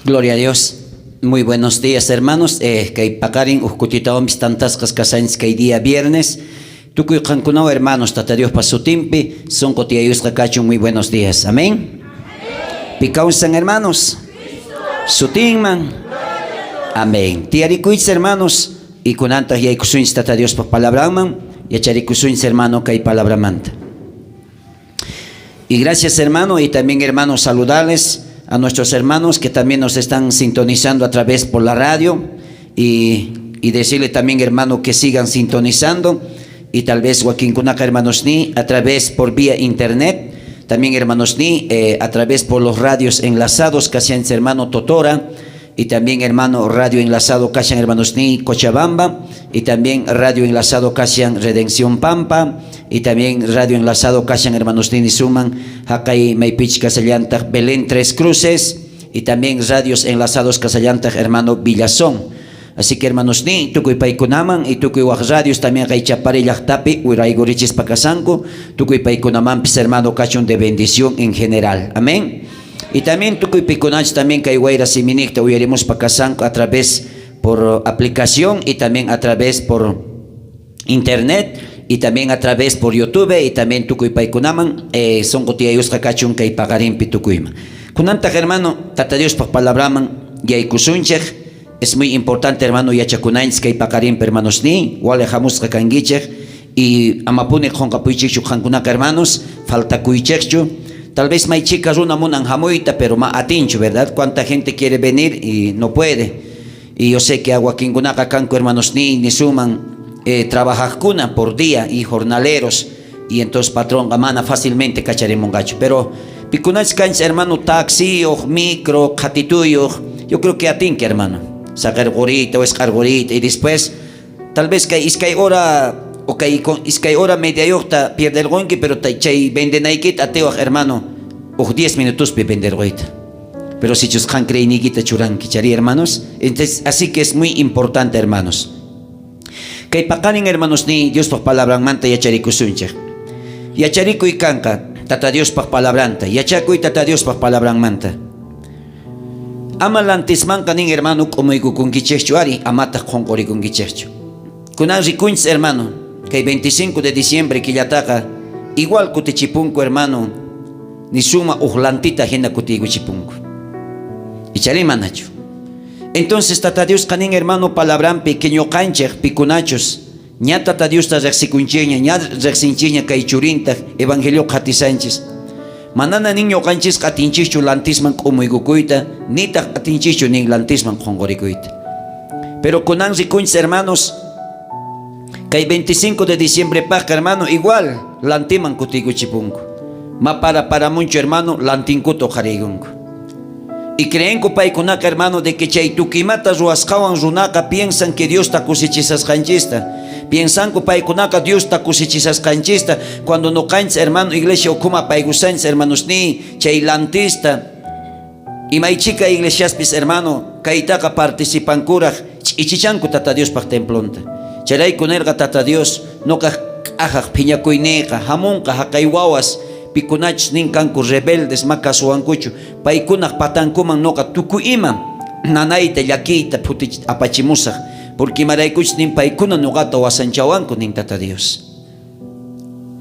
Gloria a Dios. Muy buenos días, hermanos. Kay paqarin uj kutitawanpis tantasqas kashanchis kay día viernes. Tukuy qankunawan, hermanos, Tata Diospa sutinpi sonqo tiyayusqa kachun. Muy buenos días. Amén. Pi kawsan, hermanos? Sutinman. Amén. Tiyarikuychis, hermanos, y kunantaj yaykusunchis Tata Diospa palabranman, yacharikusunchis, hermano, kay palabramanta. Y gracias, hermano, y también, hermanos, saludarles a nuestros hermanos que también nos están sintonizando a través por la radio y decirle también, hermano, que sigan sintonizando y tal vez wakinkunaqa, hermanos ni, a través por vía internet, también, hermanos ni, a través por los radios enlazados, kashan, hermano, Totora, y también, hermano, radio enlazado kashan, hermanos ni, Cochabamba, y también radio enlazado kashan Redención Pampa, y también radio enlazado kashan, hermanos ni, suman, jaqay maypich kashallantaj Belén Tres Cruces, y también radios enlazados kashallantaj, hermano, Villazón. Así que, hermanos ni, tukuy paykunaman y tukuy waj radios también kay Chapari llajtapi uraygurichispa kasanku, tukuy paykunamanpis, hermano, kachun de bendición en general. Amén. Y también tukuy pikunach también kay wayra siminikta uyarimuspa kasanku a través por aplicación y también a través por internet y también a través por YouTube y también tukuy paykunaman sonqo tiyayusqa kachun kay paqarinpi tukuyman. Kunantaj, hermano, Tata Diospaj palabraman yaykusunchej. Es muy importante, hermano, yachakunanchis kay paqarinpi, hermanos ni, wale hamusqa kankichej y amapuni qonqapuychikchu qankunaqa, hermanos, faltakuychejchu. Tal vez may chika runa munan hamuyta, pero ma atinchu, ¿verdad? Cuánta gente quiere venir y no puede. Y yo sé que wakinkunaqa kanku, hermanos ni, ni suman trabajajkuna por día y jornaleros, y entonces patrón mana fácilmente kacharimunqachu. Pero pikunach kanchis, hermano, taxiyuq, micro, qhatituyuq, yo creo que atinki, hermano. Sacar gorita o escar gorita y después tal vez kay iskay hora o kay iskay hora mediayuqta pierderqunki, pero chay vendenaykita atiwaq, hermano, uj 10 minutospi venderquyta. Pero si chus qan creyniykita churanki, chari, hermanos. Entonces, así que es muy importante, hermanos. Kay paqarin, hermanos ni, Diospaj palabranmanta yacharikusunchej. Yacharikuy kanqa Tata Diospaj palabranta. Yachakuy Tata Diospaj palabranmanta. Ama lantismanqa nin, hermano, k'umuykukunkichejchu ari, amataq qhonqurikunkichejchu. Kunan rikunchis, hermano, kay 25 de diciembre killataqa igual kutichipunku, hermano, ni suma uj lantita hina kutiykuchipunku. Ichari manachu. Entonces Tata Diosqa nin, hermano, palabranpi que ñuqanchej pikunachus ña Tata Diosta riqsikunchikña, ña riqsinchikña kay churinta evangelio qhatisanchis. Manana nin ñuqanchisqa atinchikchu lantisman k'umuykukuyta, nitaq atinchikchu nin lantisman qhonqurikuyta. Pero kunan rikunchis, hermanos, kay 25 de diciembre pajqa, hermano, igual lantiman kutiykuchipunku. Ma para para mucho, hermano, lantinkuta uqhariykunku. Y creenku paykunaqa, hermano, de que chay tukimata ruwasqawan runaqa piensan que Diosta kusichisasqanchista. Piensanku paykunaqa Diosta kusichisasqanchista cuando nuqanchis, hermano, iglesia ukhuma paykusanchis, hermanos ni, chay lantista. Y maychika iglesiaspis, hermano, kaytaqa participankuraj ch'ichichanku Tata Diospaj templonta. Chayrayku nerqa Tata Dios, nuqaj k'ajaj phiñakuyniyqa hamunqa haqay wawas pikunachus nin kanku rebeldes ma kasuwankuchu, paykunaj patankuman nuqa tukuy ima nanayta llakiyta phuti apachimusaj, porque imaraykuchus nin paykuna nuqata wasanchawanku nin Tata Dios.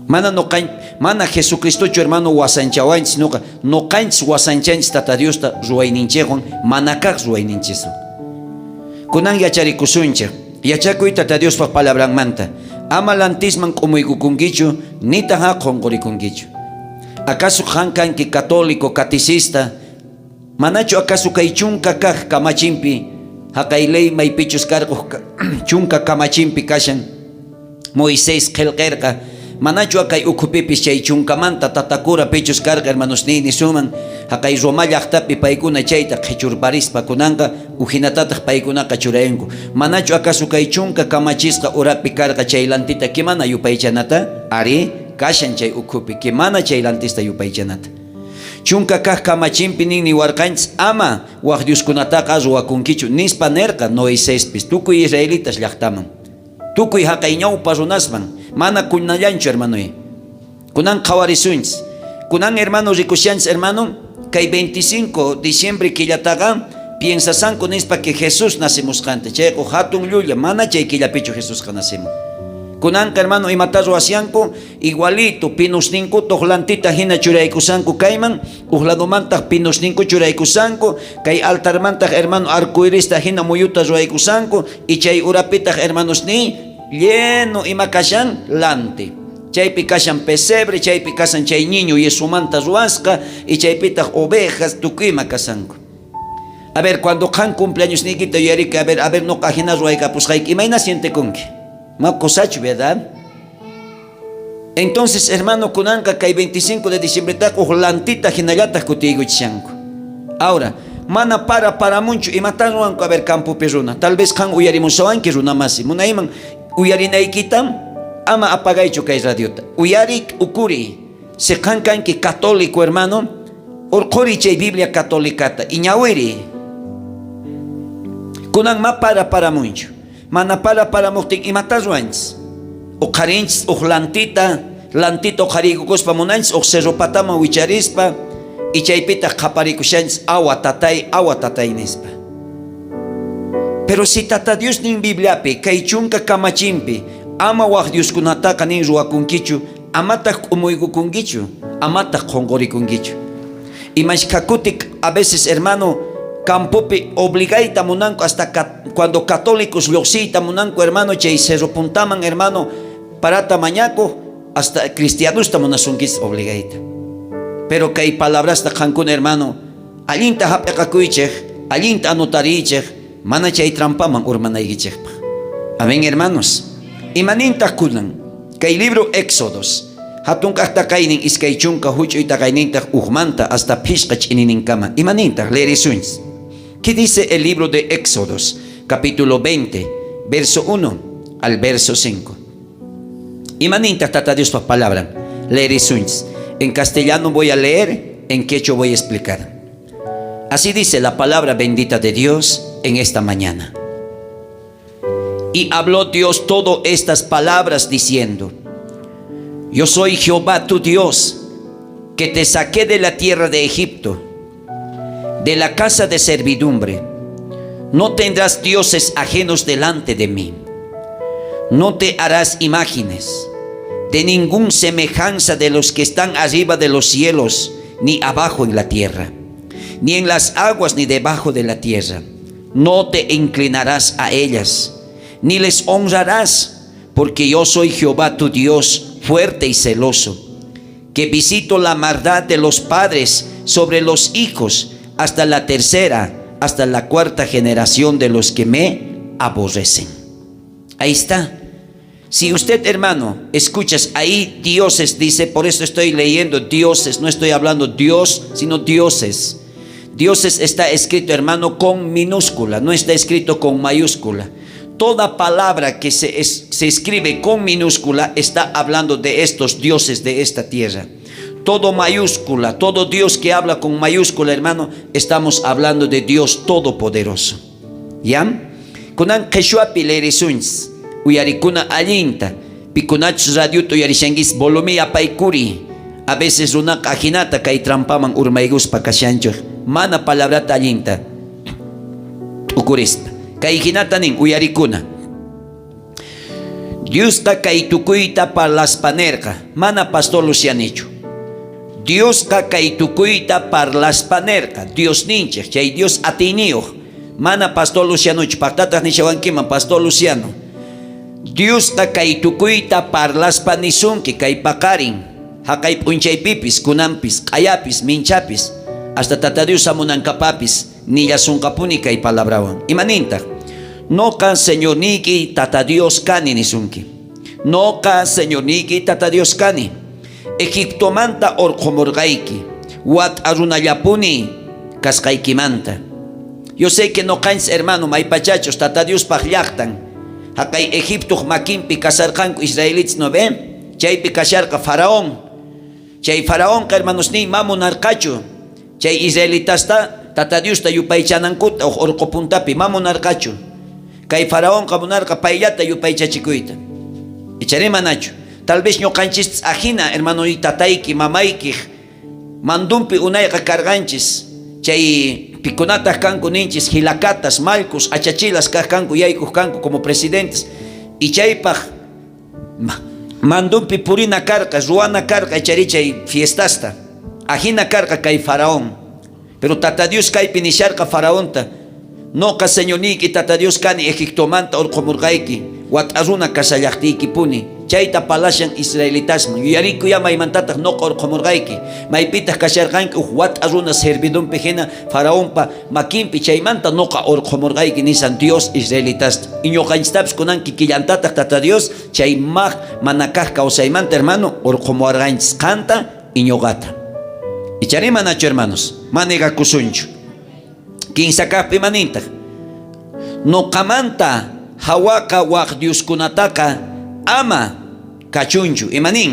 Mana nuqan, mana Jesucristochu, hermano, wasanchawanchis nuqa, nuqanchis wasanchanchis Tata Diosta ruwayninchikwan, mana kaq ruwayninchiswan. Kunan yacharikusunchik, yachakuy Tata Diospaj palabranmanta. Ama lantisman k'umuykukunkichu, nitaq qhonqurikunkichu. Acaso qan kanki católico, caticista, manachu acaso kay chunka kaq kamachinpi, haqay ley maypichus karqoj chunka kamachinpi kashan, Moisés qhelqerqa, manachu akay ukhupipis chay chunkamanta tatakura pichus karqa, hermanos ni, nisuman, haqay Roma llaqtapi paykuna chayta qhichurparispa kunanqa ujinatataq paykunaqa churayanku. Manachu acaso kay chunka kamachisqa urapi karqa chay lantita kimana yupaychanata? Ari, kashan chay ukhupi kimana chay lantista yupaychanata. Chunka kaq kamachinpi nin niwarqanchis ama waj dioskunataqa ruwakunkichu nispa nerqa Moisespis tukuy israelitas llaqtaman. Tukuy haqay ñawpa runasman, mana kunallanchu, hermanoy. Kunan qhawarisunchis. Kunan, hermano, rikushanchis, hermano, kay 25 diciembre killataqa Piensasanku nispa que Jesús nacimusqanta. Chayqa hatun llulla, mana chay killapichu Jesusqa nacimun. Kunanqa hermano imata ruwashanku igualito pinusninkuta uj lantita hina churaykusanku kayman, uj ladomantaq pinusninku churaykusanku, kay altarmantaq hermano arcoirista hina muyuta ruwaykusanku y chay urapitaq hermanosniy lleno ima kashan lanti. Chaypi kashan pesebre, chaypi kashan chay niño yesumanta ruwasqa y chaypitaq ovejas tukuy ima kashanku. A ver, cuando qan cumpleaños niykita yuyariki, a ver, noqa hina ruwaykapusqayki, imayna sientekunki? Ma kusachu, ¿verdad? Entonces, hermano, kunanqa kay 25 de diciembretaqa uj lantita hinallataq kutiykuchishanku. Ahora, mana para paramunchu, imatan ruwanku? A ver, campopi runa. Tal vez qan uyarimushawanki runa masi. Munayman uyarinaykita ama apagaychu kay radiota. Uyarik ukuri. Si qan kanki católico, hermano, urqhuri chay Biblia católicata y ñawiri. Kunan ma para paramunchu. Mana para paramuqtin imata ruwanchis? Uqharinchis uj lantita, lantita uqhariykukuspa munanchis uj cerro pataman wicharispa y chaypitaq qhaparikushanchis awa tatay, awa tatay nispa. Pero si Tata Dios nin Bibliapi, kay chunka kamachinpi, ama waj dioskunataqa nin ruwakunkichu, amataq k'umuykukunkichu, amataq qhonqorikunkichu. Imashkha kuti a veces, hermano, campopi obligayta munanku hasta cuando católicos lluqsiyta munanku, hermano, chay cerro puntaman, hermano, parata mañakuq, hasta cristianosta munasunkis obligayta. Pero kay palabrasta qankuna, hermano, allinta hap'iqakuychej, allinta anotariychej, mana chay trampaman urmanaykichejpaq. Amén, hermanos. Imanintaq kunan? Kay libro Éxodos, hatun kaq taqaynin 20, huch'uy taqaynintaq ujmanta hasta phishqa ch'inininkama. Imanintaq? Leerisunchis. ¿Qué dice el libro de Éxodos? Capítulo 20, verso 1 al verso 5. Imanintaq Tata Diospa palabra? Leerisunchis. En castellano voy a leer, en quechua voy a explicar. Así dice la palabra bendita de Dios en esta mañana. Y habló Dios todas estas palabras diciendo: Yo soy Jehová tu Dios, que te saqué de la tierra de Egipto, de la casa de servidumbre. No tendrás dioses ajenos delante de mí. No te harás imágenes de ningún semejanza de los que están arriba de los cielos, ni abajo en la tierra, ni en las aguas, ni debajo de la tierra. No te inclinarás a ellas, ni les honrarás, porque yo soy Jehová tu Dios, fuerte y celoso, que visito la maldad de los padres sobre los hijos, hasta la tercera, hasta la cuarta generación de los que me aborrecen. Ahí está. Si usted, hermano, escuchas ahí dioses, dice, por eso estoy leyendo dioses, no estoy hablando Dios, sino dioses. Dioses está escrito, hermano, con minúscula, no está escrito con mayúscula. Toda palabra que se escribe con minúscula está hablando de estos dioses de esta tierra. Todo mayúscula, todo Dios que habla con mayúscula, hermano, estamos hablando de Dios Todopoderoso. ¿Ya? Kunan qheshwapi leerisunchis, uyarikuna allinta, pikunachus radiota uyarishankis volumen apaykuri. A veces runaqa ajinata kay trampaman urmaykuspa kashanchej, mana palabrata allinta t'ukurispa. Kay jinata nin, uyarikuna. Diosqa kay tukuyta parlaspa nerqa, mana pastor Lucianichu. Diosqa kay tukuyta parlaspa nerqa, Diosninchej, chay Dios atiyniyoj, mana pastor Lucianochu, paqtataq nishawankiman pastor Luciano. Diosqa kay tukuyta parlaspa nisunki, kay paqarin, haqay p'unchaypipis, kunanpis, q'ayapis, minchapis, hasta Tata Dios hamunankapapis, nillasunqapuni kay palabrawan. Imanintaq? Noqa Señorniyki Tata Dios kani nisunki. Noqa Señorniyki Tata Dios kani. Egiptomanta orqhomurqayki, wat'a runallapuni kasqaykimanta. Yo sé que noqanchis, hermano, maypachachus Tata Diospaq llaqtan, haqay Egiptoq makinpi kasarqanku israelitas, ¿no ve? Chaypi kasharqa Faraón. Chay Faraonqa, hermanosniy, ma munarqachu chay israelitasta Tata Diosta yupaychanankuta uj orqo puntapi, ma munarqachu. Kay Faraonqa munarqa payllata yupaychachikuyta. Icharí manachu. Tal vez ñuqanchis ajina, hermano, tatayki, mamayki, mandumpi unayqa karqanchis. Chay Pikunataj kanku ninchis jilakatas, malcos, achachilas kaj kanku yaykoj kanku como presidentes. Y chaypaj mandunpi purina karqa, ruwana karqa ichari chay fiestasta. Ajina karqa kay faraón. Pero Tata Dios kaypi nisharqa faraonta, noqa Señorniyki Tata Dios kani Egiptomanta orqhomurqayki, wat'a runa kasallajtiykipuni. Chayta palashan israelitasman. Yuyarikuy maymantataj noqa orqhomurqayki. Maypitaj kasharqanki uj wat'a runa servidumpi hina faraonpa makinpi chaymanta noqa orqhomurqayki nisan Dios israelitasta. Y ñuqanchistapis kunan kikillantataj Tata Dios chay maj mana kaj kawsaymanta hermano orqhomuwarqanchis qanta y ñuqata. Ichari manachu hermanos, manegakusunchu. Kinsa kajpi manintaq. Noqamanta hawaqa waj dioskunataqa ama kachunchu. Imanin?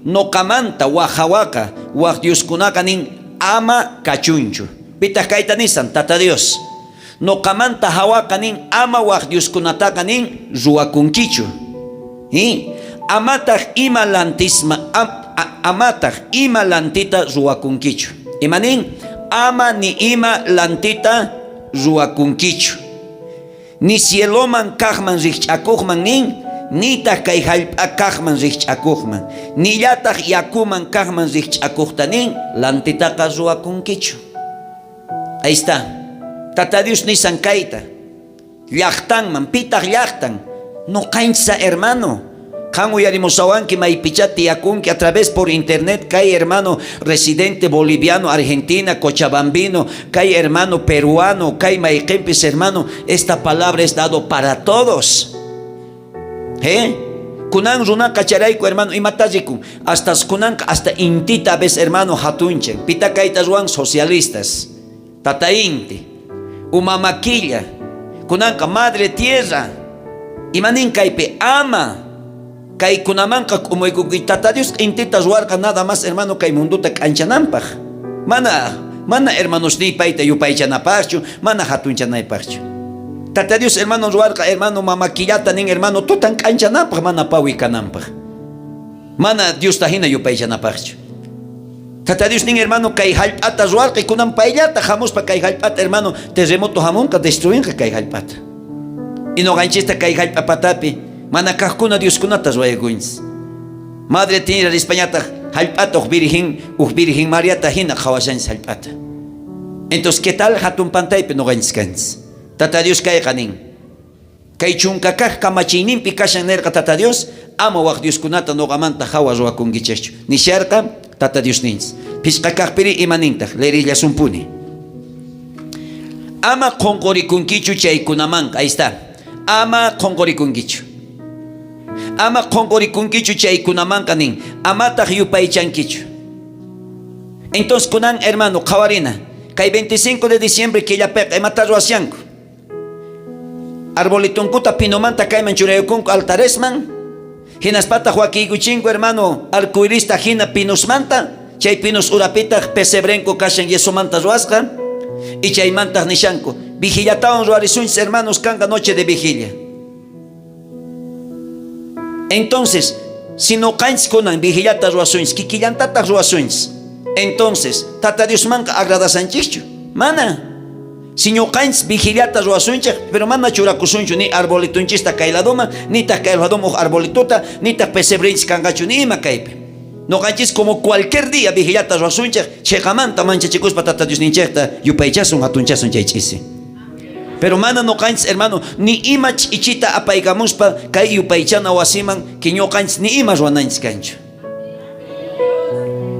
Noqamanta waj hawaqa waj dioskunaqa nin ama kachunchu. Pitaq kayta nisan Tata Dios. Noqamanta hawaqa nin ama waj dioskunataqa nin ruwakunkichu. Amataq ima lantisma amataq ima lantita ruwakunkichu. Imanin? Ama ni ima lantita ruwakunkichu. Ni cieloman kajman rijch'akojman nin, nitaq kay jallp'a kajman rijch'akojman, nillataq yakuman kajman rijch'akojta nin, lantitaqa ruwakunkichu. Ahí está. Tata Dios nisan kayta. Llajtanman, pitaq llajtan. Noqanchisa hermano. Qan uyarimusawanki maypichá tiyakunki a través por internet kay hermano residente boliviano, Argentina, Cochabambino, kay hermano peruano, kay mayqinpis hermano, esta palabra es dado para todos. ¿Eh? Kunan runaqa charayku hermano imata rikun hasta kunanqa hasta intita ves hermano hatunchan pita kayta ruwan socialistas tata inti umamaquilla kunanqa madre tierra imanin kaypi ama kaykunamanqa k'umuykukuy Tata Dios intita ruwarqa nada más hermano kay mundota k'anchananpaj mana mana hermanosniy payta yupaychanapajchu mana hatunchanaypajchu Tata Dios hermano ruwarqa hermano mama killata nin hermano tutan k'anchananpaj mana pawi kananpaj mana Diosta hina yupaychanapajchu Tata Dios nin hermano kay jallp'ata ruwarqa kunan payllata hamuspa kay jallp'ata hermano terremoto hamunqa destruinqa kay jallp'ata y noqanchista kay jallp'a patapi mana kajkuna Dioskunata ruwaykunchis Madre tierra rispañataq jallp'ata uj virgen Mariata hina qhawashanchis jallp'ata. Entonces, ¿qué tal hatun pantaypi noqanchis kanchis? Tata Dios kayqa nin. Kay chunka kaj kamachiyninpi kashan nerqa Tata Dios, ama waj Dioskunata noqamanta hawa ruwakunkichejchu. Nisharqa Tata Dios ninchis. Phishqa kajpiri ima nintaq, leerillasunpuni. Ama qonqorikunkichu chaykunamanqa, ahí está. Ama qonqorikunkichu. Ama qonqorikunkichu chaykunamanqa nin, amataq yupaychankichu. Entonces kunan hermano, qhawarina, kay 25 de diciembre killapiqa imata ruwashanku. Arbolitunkuta pinomanta kayman churaykunku altaresman. Hinaspataq wakiykuchinku hermano arcoirista hina pinosmanta, chay pinos urapitaq pesebrenku kashan yesomanta ruwasqa. Y chaymantaq nishanku, vigillatawan ruwarisunchis hermanos kanqa noche de vigilia. Entonces, si noqanchis kunan vigillata ruwasunchis, kikillantataq ruwasunchis. Entonces, Tata Diosmanqa agradasanchikchu? Mana. Si ñuqanchis vigillata ruwasunchik, pero mana churakusunchu ni arbolitunchista kay ladoman, nitaq kay ladoman uj arbolituta, nitaq pesebrenchis kanqachu ni ima kaypi. Noqanchis como cualquier día vigillata ruwasunchik, cheqamanta manchachikuspa Tata Diosninchikta yupaychasun, hatunchasun chay ch'isi. Pero mana noqanchis hermano, ni ima ch'ichita apaykamuspa kay yupaychana wasiman que ñuqanchis ni ima ruwananchis kanchu.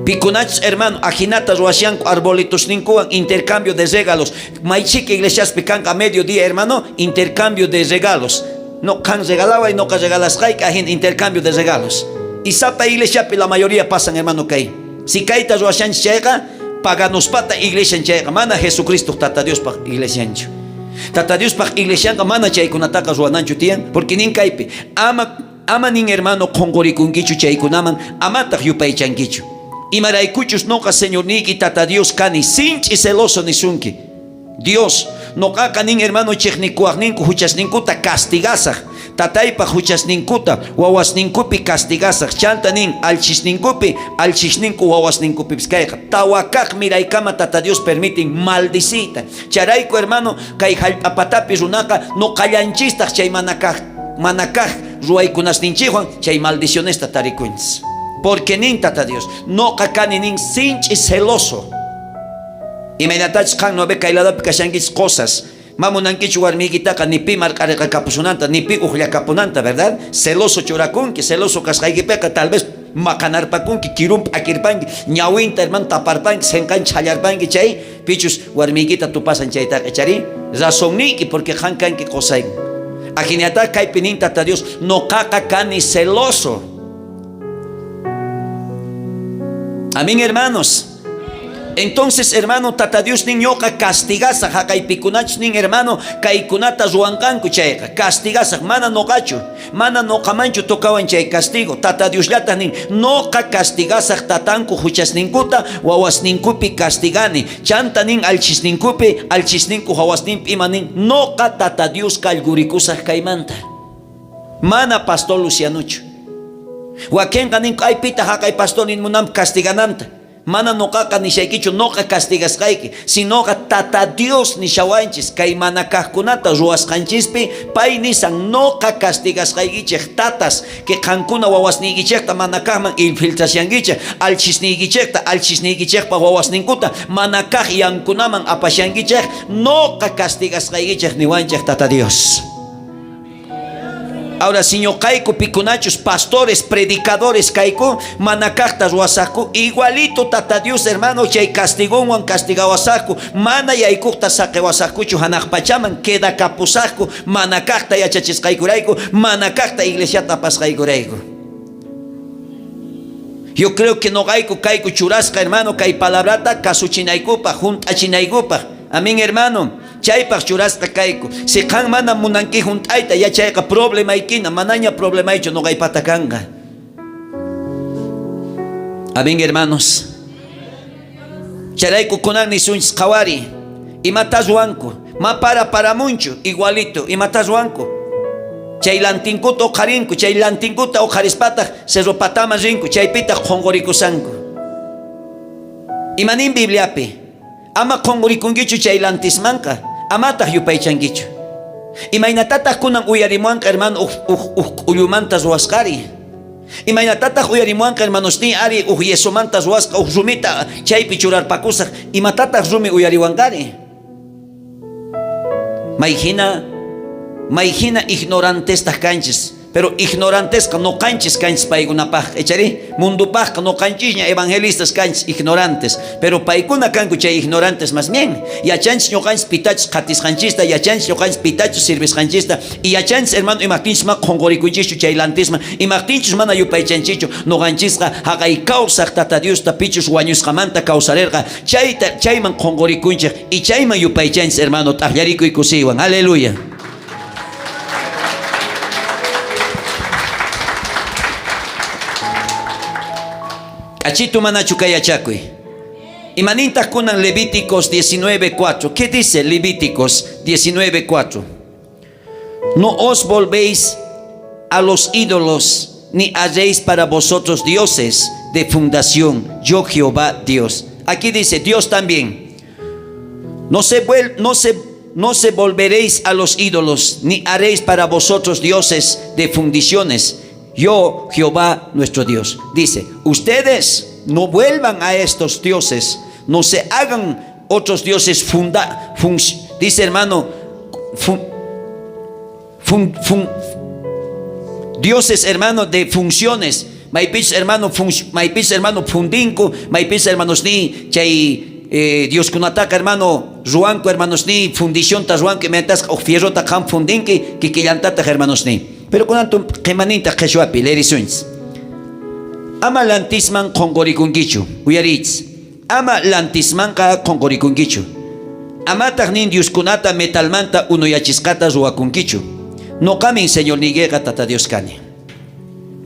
Pikunachus hermano, ajinata ruwashanku arbolitusninkuwan intercambio de regalos. Maychika iglesiaspi kanqa mediodía hermano, intercambio de regalos. No, qan regalaway, noqa regalasqayki, ajina intercambio de regalos. Y sapa iglesiapi la mayoría pasan hermano kay. Si kayta ruwashanchis chayqa, paganuspata iglesian chayqa, mana Jesucristo Tata Diospaq iglesianchu. Tata Diospaq iglesianqa mana chaykunataqa ruwananchu tiyan, porque nin kaypi, ama nin hermano qonqorikunkichu chaykunaman, amataq yupaychankichu. Imaraykuchus noqa Señorniyki Tata Dios kani, sinch'i celoso nisunki. Dios, noqaqa nin hermano chiqnikuwaqninku huchasninkuta castigasaq. Tataypa juchasninkuta wawasninkupi castigasaj. Chanta nin alchisninkupi, alchisninku wawasninkupipis kayqa. Tawa kaj miraykama Tata Dios permitin maldiciyta. Chayrayku hermano, kay jallp'a patapi runaqa noqallanchistaj chay mana kaj mana kaj ruwaykunasninchejwan chay maldicionesta tarikunchis. Porque nin Tata Dios, noqa kani nin sinch'i celoso. Imaynatachus qan no ve kay ladopi kashankichis cosas. Ma munankichu warmiykitaqa ni pi marq'ariqakapusunanta, ni pi ujllakapunanta, verdad? Celoso churakunki, celoso kasqaykipeqa tal vez maqanarpakunki, kirun p'akirpanki, ñawinta hermano taparpanki, senqan chhallarpanki chay pichus warmiykita tupasan chaytaqa, icharí? Razonniyki, porque qan kanki qosayki. Ajinataqa kaypi nin Tata Dios, noqaqa kani celoso. Amén, hermanos. Entonces, hermano, Tata Dios nin ñoqa castigasaj jaqaypikunachus nin, hermano, kaykunata ruwanqanku chayqa, castigasaj, mana noqachu, mana noqamanchu tocawan chay castigo. Tata Diosllataj nin, noqa castigasaj tatanku juchasninkuta wawasninkupi castigani. Chanta nin alchisninkupi, alchisninku wawasninpi ima nin, noqa Tata Dios kallgurikusaj kaymanta. Mana pastor Lucianochu. Wakenqa ninku, ay pita jaqay pastor nin munanpi castigananta. Mana noqaqa nishaykichu noqa castigasqayki, sinoqa Tata Dios nishawanchis kay mana kajkunata ruwasqanchispi, pay nisan noqa castigasqaykichej tatas, que qankuna wawasniykichejta mana kajman infiltrashankichej, alchisniykichejta, alchisniykichejpa wawasninkuta mana kaj yankunaman apashankichej, noqa castigasqaykichej niwanchej Tata Dios. Ahora, si ñoqayku pikunachus pastores, predicadores kayku, mana kajta ruwasajku, igualito Tata Dios, hermano, chay castigonwan castigawasajku, mana yaykojta saqewasajkuchu janaj pachaman, quedakapusajku, mana kajta yachachisqaykurayku, mana kajta iglesiata apasqaykurayku. Yo creo que noqayku kayku churasqa, hermano, kay palabrata kasuchinaykupaj, junt'achinaykupaj. Amén, hermano. Chaypaj churasqa kayku. Si qan mana munanki junt'ayta, yachayqa problemaykina, manaña problemaychu noqaypata kanqa. Amén, hermanos. Chayrayku kunan nisunchis qhawari, imatá ruwanku? Ma para paramunchu, igualito, imatá ruwanku? Chay lantinkuta oqharinku, chay lantinkuta oqharispataj cerro pataman rinku, chaypitaj qonqorikusanku. Imanin Bibliapi? Ama qonqorikunkichu chay lantismanqa, amataj yupaychankichu. Imaynatataj kunan uyarimuwanqa, hermano, uj, uj, uj k'ullumanta ruwasqari? Imaynatataj uyarimuwanqa, hermanosniy, ari, uj yesomanta ruwasqa, uj rumita chaypi churarpakusaj, imatataj rumi uyariwanqari? May jina, may jina ignorantestaj kanchis. Pero ignorantesqa noqanchis kanchis paykunapajqa, icharí? Mundopajqa noqanchisña evangelistas kanchis ignorantes, pero paykuna kanku chay ignorantes más bien. Yachanchis ñoqanchis pitachus qhatisqanchista, yachanchis ñoqanchis pitachus sirvisqanchista, y yachanchis hermano imajtinchus ma qhonqorikunchischu chay lantisman, imajtinchus mana yupaychanchischu, noqanchisqa jaqay kawsaj Tata Diosta pichus wañusqamanta kawsarerqa, chayta chayman qhonqorikunchej y chayman yupaychanchis hermano t'ajllarikuy kusiywan. Aleluya. K'achitu manachu kay yachakuy? Imanintaj kunan Levíticos 19:4? ¿Qué dice Levíticos 19:4? No os volvéis a los ídolos, ni haréis para vosotros dioses de fundación, yo Jehová Dios. Aquí dice Dios también. No se, no se, no se volveréis a los ídolos, ni haréis para vosotros dioses de fundiciones. Yo, Jehová, nuestro Dios. Dice, ustedes no vuelvan a estos dioses, no se hagan otros dioses funda, fun, dice hermano, fun, fun, fun, dioses hermano de funciones. Maypichus hermano, maypichus hermano fundinku, maypichus hermanosniy chay eh, dioskunataqa hermano ruwanku hermanosniy fundicionta ruwanku imaynatashqa uj fierrota qan fundinki kikillantataq hermanosniy. Pero kunan qimaninta qheshwapi leerisunchis. Ama lantisman qonqorikunkichu, uyariychis. Ama lantismanqa qonqorikunkichu. Amataj nin dioskunata metalmanta unuyachisqata ruwakunkichu. Noqamin Señorniykeqa Tata Dios kani.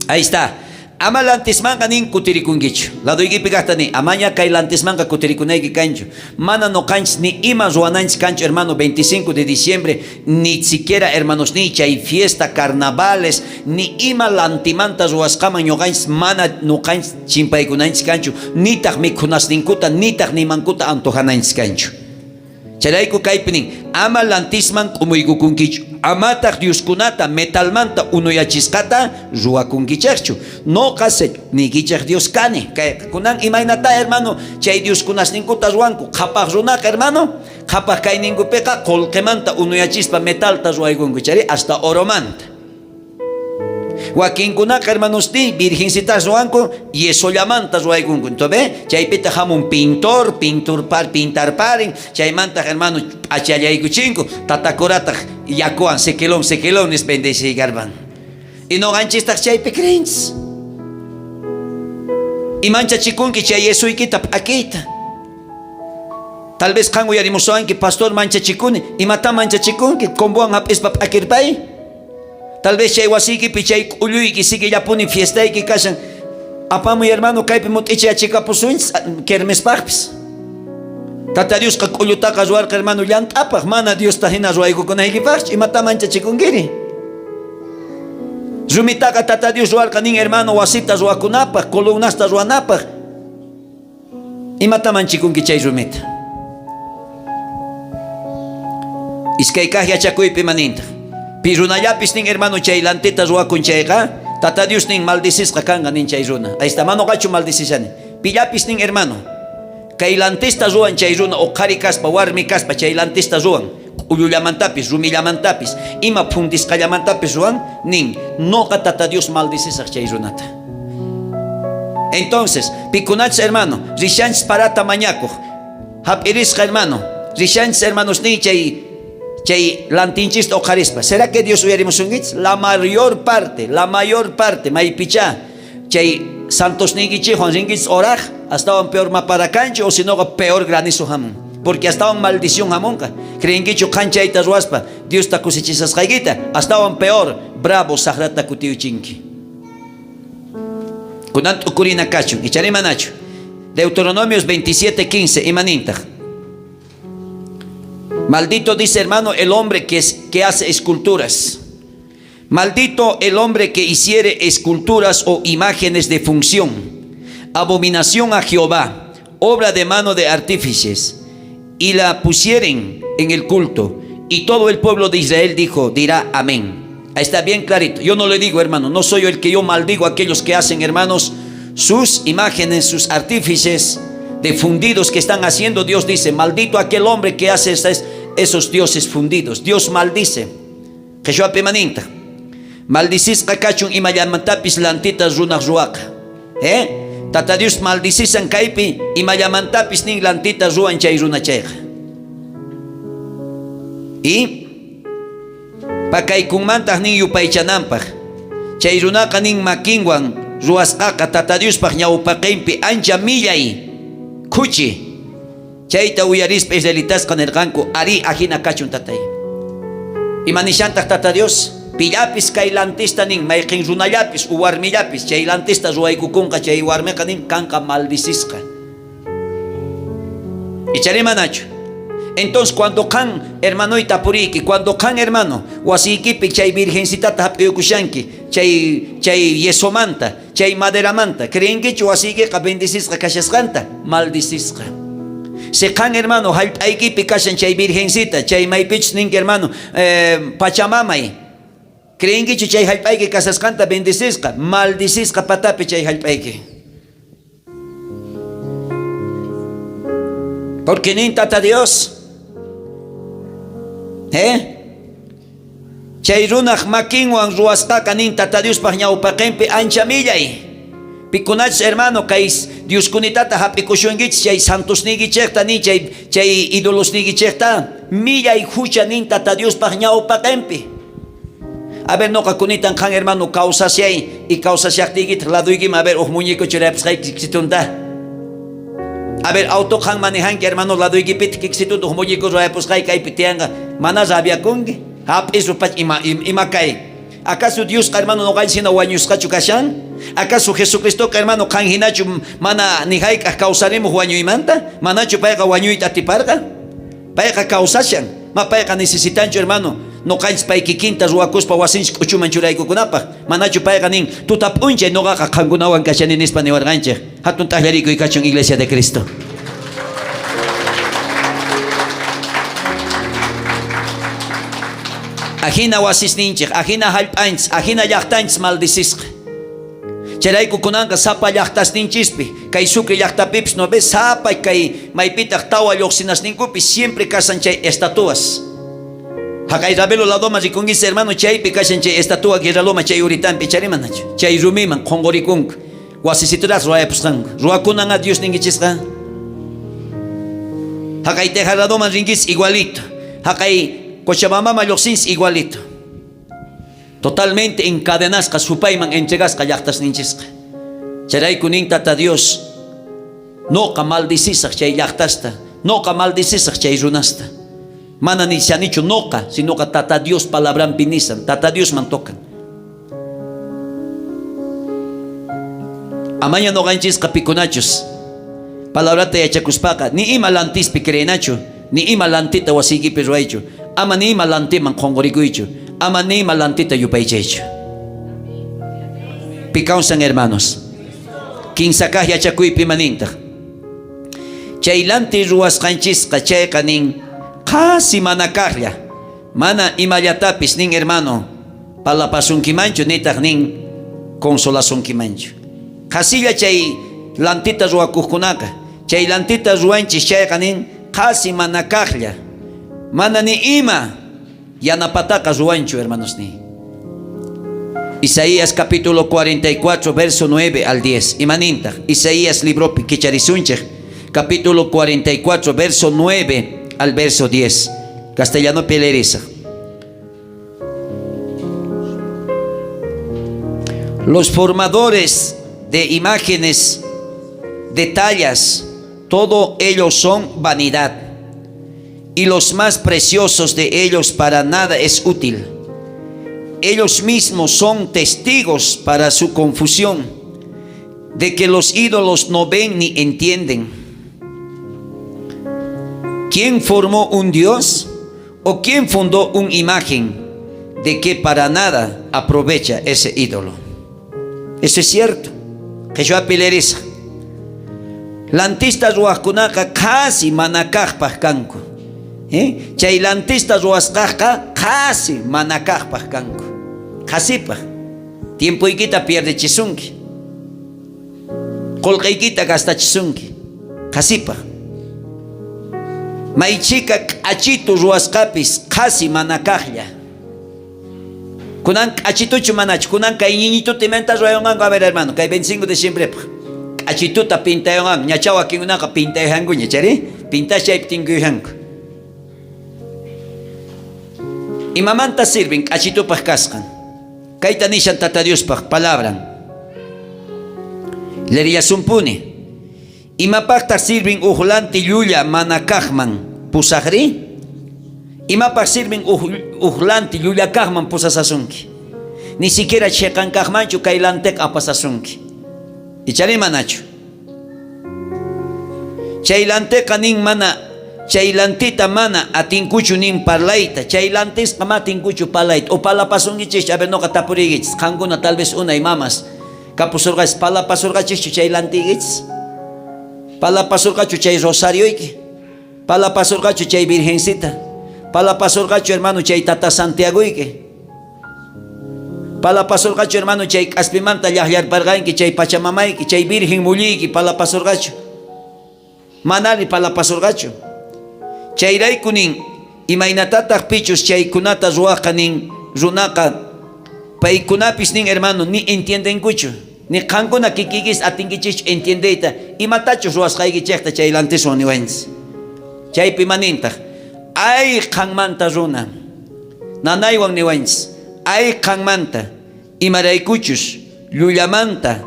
Ahí está. Ama lantismanqa nin kutirikunkichu. Ladoykipi kajta nin, amaña kay lantismanqa kutirikunayki kanchu. Mana noqanchis ni ima ruwananchis kanchu, hermano, 25 de diciembre, ni siquiera, hermanosniy, chay fiesta, carnavales, ni ima lantimanta ruwasqaman ñoqanchis mana noqanchis chimpaykunanchis kanchu, nitaj mikhunasninkuta, nitaj nimankuta antojananchis kanchu. Chayrayku kaypi nin, ama lantisman k'umuykukunkichu, amataj dioskunata metalmanta unuyachisqata ruwakunkichejchu. Noqa niykichej Dios kani. Kay kunan imaynatá, hermano, chay dioskunasninkuta ruwanku? Qhapaj runaqa, hermano, qhapaj kayninkupiqa qolqemanta unuyachispa metalta ruwaykunku, chayri hasta oromanta. Wakinkunaqa hermanosniy virgencitas ruwanku yesollamanta ruwaykunku. Entonces, chaypitaj jamun pintor, pinturpar, pintarparin, chaymantaj hermano p'achallaykuchinku, tatakorataj yakuwan sequelón, sequelón nispa bendeciykarpan. Y noqanchistaj chaypi creenchis. Y manchachikunki chay yesuykita p'akiyta. Tal vez qan uyarimusuwanki, pastor manchachikuni. Imatá manchachikunki? Combowan hap'ispa p'akirpay. Tal vez chay wasiykipi chay k'ulluyki siguillapuni fiestayki kashan. Apamuy hermano kaypi mut'ichayachikapusunchis kermespajpis. Tata Diosqa k'ullutaqa ruwarqa hermano llant'apaj, mana Diosta hina ruwaykukunaykipajchu. Imatá manchachikunkiri? Rumitaqa Tata Dios ruwarqa nin hermano wasita ruwakunapaj, columnasta ruwanapaj. Imatá manchikunki chay rumita? Iskay kaj yachakuypi imanintaj? Pi runallapis nin hermano chay lantita ruwakun chayqa, Tata Dios nin maldicisqa kanqa nin chay runa. Ahí está, manoqachu maldicishani. Pillapis nin hermano, kay lantista ruwan chay runa o qhari kaspa, warmi kaspa chay lantista ruwan, k'ullullamantapis, rumillamantapis, ima phundisqallamantapis ruwan, nin, noqa Tata Dios maldicisaj chay runata. Entonces, pikunachus hermano, rishanchis parata mañakoj, hap'irisqa hermano, rishanchis hermanosniy chay chay lantinchista oqharispa. ¿Será que Dios uyarimusunkichis? La mayor parte, la mayor parte, maypichá chay santosniykichejwan rinkichis oraj, astawan peor mapara kanchu o sinoqa peor granizo hamun. Porque astawan maldición hamunqa. Creenkichu qan chayta ruwaspa Diosta kusichisasqaykita, astawan peor bravo sajrata kutiyuchinki. Kunan t'ukurina kachun, ichari manachu. Deuteronomios 27:15, imanintaj? Maldito dice hermano el hombre que hace esculturas. Maldito el hombre que hiciere esculturas o imágenes de función. Abominación a Jehová, obra de mano de artífices, y la pusieren en el culto. Y todo el pueblo de Israel dijo, dirá amén. Ahí está bien clarito. Yo no le digo, hermano, no soy el que yo maldigo a aquellos que hacen, hermanos, sus imágenes, sus artífices de fundidos que están haciendo. Dios dice, maldito aquel hombre que hace esos dioses fundidos. Dios maldice. Qheshwapi manintaj. Maldicisqa kachun imallamantapis lantita runaj ruwaqa. ¿Eh? Tata Dios maldicisan kaypi imallamantapis nin lantita ruwan chay runa chayqa. Y pakaykunmantaj nin yupaychananpaj. Chay runaqa nin makinwan ruwasqaqa Tata Diospaj ñawpaqenpi ancha millay khuchi. Chayta uyarispa israelitasqa nerqanku, Arí, ajina kachun tatay. Ima nishantaj Tata Dios? Pillapis kay lantista nin, mayqen runallapis u warmillapis chay lantista ruwaykukunqa chay warmeqa nin kanqa maldicisqa. Icharí manachu? Entonces cuando qan hermanoy tapuriyki, cuando qan hermano wasiykipi chay virgencitata hap'iyukushanki, chay chay yesomanta, Chay maderamanta, creenkichu wasiykeqa bendecisqa kashasqanta? Maldicisqa. Si qan hermano jallp'aykipi kashan chay virgencita, chay maypichus ninki hermano, pachamamay, creenkichu chay jallp'ayki kashasqanta bendecisqa? Maldicisqa patapi chay jallp'ayki. Porque nin Tata Dios, ¿eh? Chay runaj makinwan ruwasqaqa nin Tata Diospaj ñawpaqenpi ancha millay. Pikunachus hermano kay Dioskunitata jap'ikushunkichis chay santosniykichejta nin chay chay idolosniykichejta millay jucha nin Tata Diospaj ñawpaqenpi. A ver noqa kunitan qan hermano kawsashay y kawsashajtiykitaj ladoykiman a ver uj muñeco churapusqayki kiksitunta. A ver auto qan manejanki hermano ladoykipitaq kiksitunta uj muñeco ruwayapusqayki kaypi tiyanqa mana rabiakunki. Hap'ispa ima ima kay. Acaso Diosqa hermano noqanchis hina wañusqachu kashan? Acaso Jesucristoqa hermano qan hinachu mana ni hayk'aq kawsarimuq wañuymanta? Manachu payqa wañuyta atiparqa? Payqa kawsashan. Ma payqa necesitanchu hermano noqanchis pay kikinta ruwakuspa wasinchis k'uchuman churaykukunapaq? Manachu payqa nin tuta p'unchay noqaqa qankunawan kashani nispa niwarqanchej? Hatun t'ajllarikuy kachun Iglesia de Cristo. Ajina wasisninchej, ajina jallp'anchis, ajina llajtanchis maldicisqa. Chayrayku kunanqa sapa llajtasninchispi, kay Sucre llajtapipis, no ves, sapa kay maypitaj tawa llojsinasninkupi siempre kashan chay estatuas. Jaqay Ravelo ladoman rikunkichis hermano, chaypi kashan chay estatua Guerraloma chay uritanpi, chari manachu? Chay rumiman qonqorikunku. Wasisituraj ruwayapusqanku. Ruwakunanqa Dios ninkichisqa. Jaqay Teja ladoman rinkichis igualito. Jaqay Cochabambaman llojsinchis igualito. Totalmente encadenasqa supayman entregasqa llajtasninchisqa. Chayrayku nin Tata Dios, noqa maldicisaj chay llajtasta, noqa maldicisaj chay runasta. Mana nishanichu noqa, sinoqa Tata Dios palabranpi nisan, Tata Diosman tocan. Amaña noqanchisqa pikunachus palabrata yachakuspaqa ni ima lantispi creenachu, ni ima lantita wasiykipi ruwaychu, ama ni ima lantiman qonqorikuychu, ama ni ima lantita yupaychaychu. Pi kawsan hermanos. Kinsa kaj yachakuypi ima nintaj? Chay lanti ruwasqanchisqa chayqa nin qhasi mana kajlla, mana imallatapis nin hermano palapasunkimanchu nitaj nin consolasunkimanchu. Qhasilla chay lantita ruwakojkunaqa, chay lantita ruwanchis chayqa nin qhasi mana kajlla, mana ni ima yanapataqa ruwanchu hermanosniy. Isaías capítulo 44 verso 9 al 10. Ima nintaj? Isaías libropi kicharisunchej capítulo 44 verso 9 al verso 10. Castellanopi leerisaj. Los formadores de imágenes de tallas, todo ellos son vanidad, y los más preciosos de ellos para nada es útil. Ellos mismos son testigos para su confusión, de que los ídolos no ven ni entienden. ¿Quién formó un Dios? ¿O quién fundó una imagen de que para nada aprovecha ese ídolo? Eso es cierto. Qhichwapi leerisa. Lantista ruwajkunaqa qhasi mana kajpaj kanku. ¿Eh? Chay lantista ruwasqajqa qhasi mana kajpaj kanku. Qhasipaj. Tiempoykita pierdechisunki. Qolqeykita gastachisunki. Qhasipaj. May chhika k'achitu ruwasqapis qhasi mana kajlla. Kunan k'achituchu manachu? Kunan kay ñiñituta imanta ruwayunqanku? A ver, hermano, kay 25 de diciembrepaj. K'achituta pintayunqanku. Ñacha wakinkunaqa pintayujankuña, chari? Pintas chaypi tinkuyujanku. Imamanta sirven k'achitupaj kasqan? Kayta nishan Tata Diospaj palabran. Leerillasunpuni. Imapajtaj sirven uj lanti llulla mana kajman pusajri? Imapaj sirven uj lanti llulla kajman pusasasunki? Ni siquiera cheqan kajmanchu kay lanteqa apasasunki. Ichari manachu? Chay lanteqa nin mana, chay lantita mana atinkuchu nin parlayta, chay lantisqa ma atinkuchu parlayta. O parlapasunkichis, a ver noqa tapuriykichis, qankuna tal vez unay mamas kapusurqachis, parlapasurqachischu chay lantiykichis? Parlapasurqachu chay rosarioyki? Parlapasurqachu chay virgencita? Parlapasurqachu hermano chay tata Santiagoyki? Palapasurqachu hermano chay k'aspimanta llajllarparqanki chay pachamamayki, chay virgen mulliyki palapasurqachu? Manari palapasurqachu. Chayrayku nin, imaynatataq pichus chaykunata ruwajqa nin runaqa, paykunapis nin hermano ni entiendenkuchu, ni qankuna kikiykis atinkichischu entiendeyta imatachus ruwasqaykichejta chay lantiswan niwanchis. Chaypi ima nintaq? Ay qanmanta runa! Nanaywan niwanchis, Ay qanmanta, imaraykuchus llullamanta,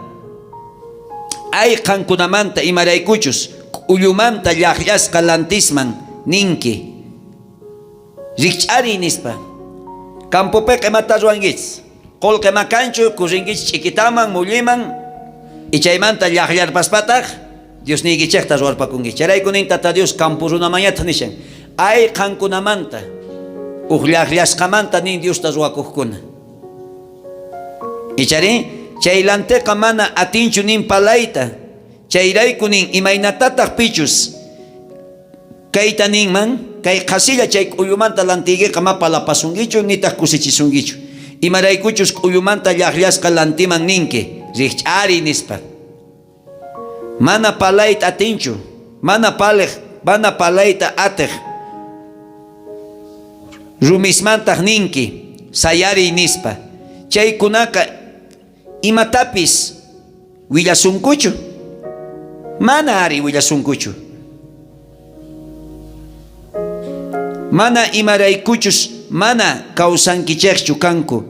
ay qankunamanta, imaraykuchus k'ullumanta llajllasqa lantisman ninki, Rijch'ariy, nispa. Campopeqa imata ruwankichis? Qolqe makanchu, kurrinkichis ch'ikitaman, mulliman, y chaymanta llajllarpaspataj Diosniykichejta ruwarpakunkichis. Chayrayku nin Tata Dios campo runamanñataj nishan, ay qankunamanta, uj llajllasqamanta nin Diosta ruwakojkuna. Icharí, chay lanteqa mana atinchu nin palayta. Chayrayku nin, imaynatataj pichus kayta ninman, kay qhasilla chay k'ullumanta lantiykeqa ma palapasunkichu, nitaj kusichisunkichu. Imaraykuchus k'ullumanta llajllasqa lantiman ninki, rijch'ariy nispa. Mana palayta atinchu, mana palej, mana palayta atej rumismantaj ninki, sayariy nispa. Chaykunaqa imatapis willasunkuchu? Mana ari willasunkuchu. Mana imaraykuchus mana kawsankichejchu kanku.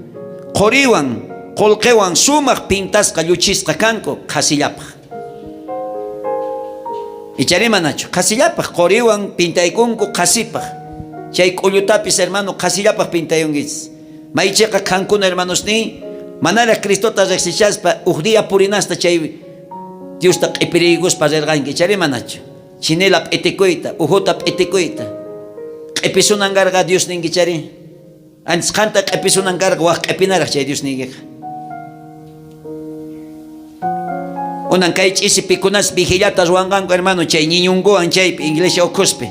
Qoriwan, qolqewan sumaj pintasqa lluchisqa kanku qhasillapaj. Icharí manachu? Qhasillapaj qoriwan pintaykunku qhasipaj. Chay k'ullutapis, hermano, qhasillapaj pintayunkichis. May cheqa qankuna, hermanosniy, manaraj Cristota rejsishaspa uj día purinasta chay Diosta q'epiriykuspa rerqanki, icharí manachu? Chinela p'itikuyta, ujuta p'itikuyta. Q'episunan karqa Dios ninkichari. Antes qanta q'episunan karqa, waj q'epinaraj chay Dios niykiqa. Unan kay ch'isi pikunas vigillata ruwanqanku, hermano, chay ñiñunkuwan chaypi, iglesia ukhuspi.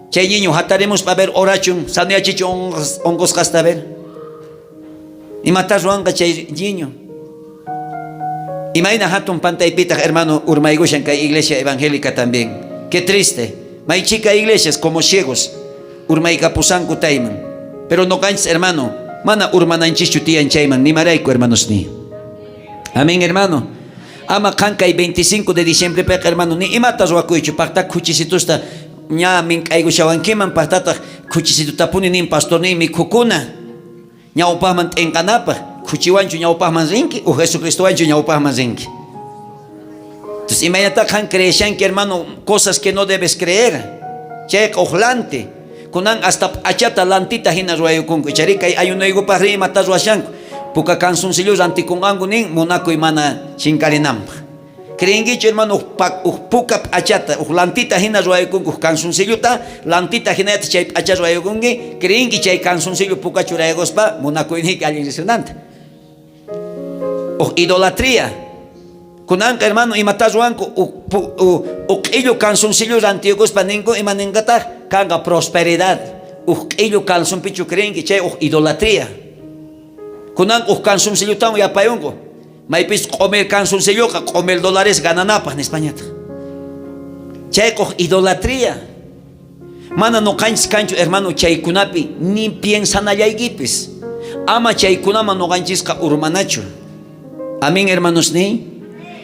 Chay ñiñu hatarimuspa a ver orachun, sanoyachichun onqosqasta a ver. Imatá ruwanqa chay ñiñu? Imayna hatun pantaypitaj, hermano, urmaykushan kay iglesia evangélica también. Qué triste. May chika iglesias como ciegos urmaykapusanku tayman. Pero noqanchis, hermano, mana urmananchischu tiyan chayman, nimarayku, hermanosniy. Amén, hermano. Ama qan kay 25 de diciembrepeqa, hermano, ni imata ruwakuychu, pajta khuchisitusta ña mink'aykushawankiman, pajtataj khuchisitutapuni nin pastorniy mikhukuna. Ñawpajman t'inqanapaj, khuchiwanchu ñawpajman rinki o Jesucristowanchu ñawpajman rinki? Entonces, imaynatá qan creeshanki, hermano, cosas que no debes creer? Chayqa uj lanti. Kunan hasta p'achata lantita jina ruwayukunku. Icharí kay ayunoykupajrí imata ruwashanku? Puka canzoncillo rantikunqanku nin munakuy mana chinkarinanpaj. Creenkichu, hermano, uj puka p'achata, uj lantita jina ruwayukunku, uj canzoncillota, lantita jinallata chay p'acha ruwayukunki, creenki chay canzoncillo puka churaykuspa munakuyniyki allin risunanta? Uj idolatría. Kunanqa, hermano, imatá ruwanku? Uj q'illu canzoncillo rantiyukuspa ninku, ima ninqataj? Kanqa prosperidad. Uj q'illu calzonpichu creenki? Chay uj idolatría. Kunan uj canzoncillotawan yapayunku. Maypis q'omir canzoncilloqa q'omir dólares gananapaj nispañataj. Chayqa uj idolatría. Mana noqanchis kanchu, hermano, chaykunapi ni piensanallaykipis. Ama chaykunaman noqanchisqa urmanachu. Amén, hermanosniy.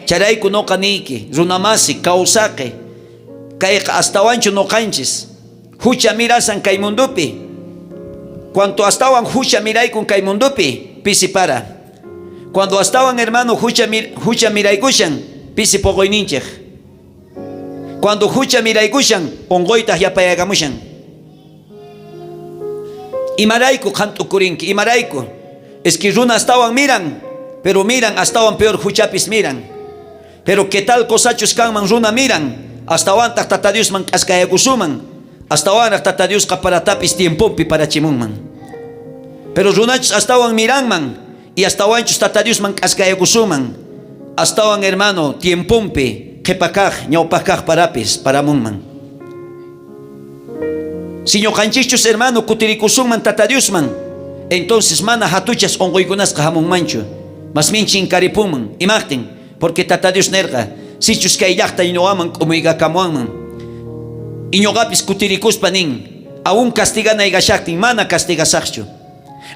Chayrayku noqa niyki, runamasi, kawsaqe. Kayqa astawanchu noqanchis. Hucha mirasan kay mundopi. Cuanto astawan hucha miraykun kay mundopi, pisi para. Cuando astawan, hermano, hucha, hucha miraykushan, pisi poqoyninchej. Cuando hucha miraykushan, onqoytaj yapayakamushan. Imarayku qan t'ukurinki? Imarayku? Es que runa astawan miran, pero miran astawan peor huchapis miran. Pero qué tal cosachus kanman runa miran, astawantaj Tata Diosman k'askayakusuman, astawanraj Tata Diosqa paratapis tiempopi parachimunman. Pero runachus astawan miranman y astawanchus Tata Diosman k'askayakusuman, astawan hermano tiemponpi qhepa kaj, ñawpaj kaj parapis paramunman. Si ñoqanchischus hermano kutirikusunman Tata Diosman, entonces mana hatuchas onqoykunasqa hamunmanchu, mas min chinkaripunman. Imajtin? Porque Tata Dios nerqa, sichus kay llajta ñoqaman k'umuykakamuwanman, y ñoqapis kutirikuspa nin, aún castiganay kashajtin mana castigasajchu.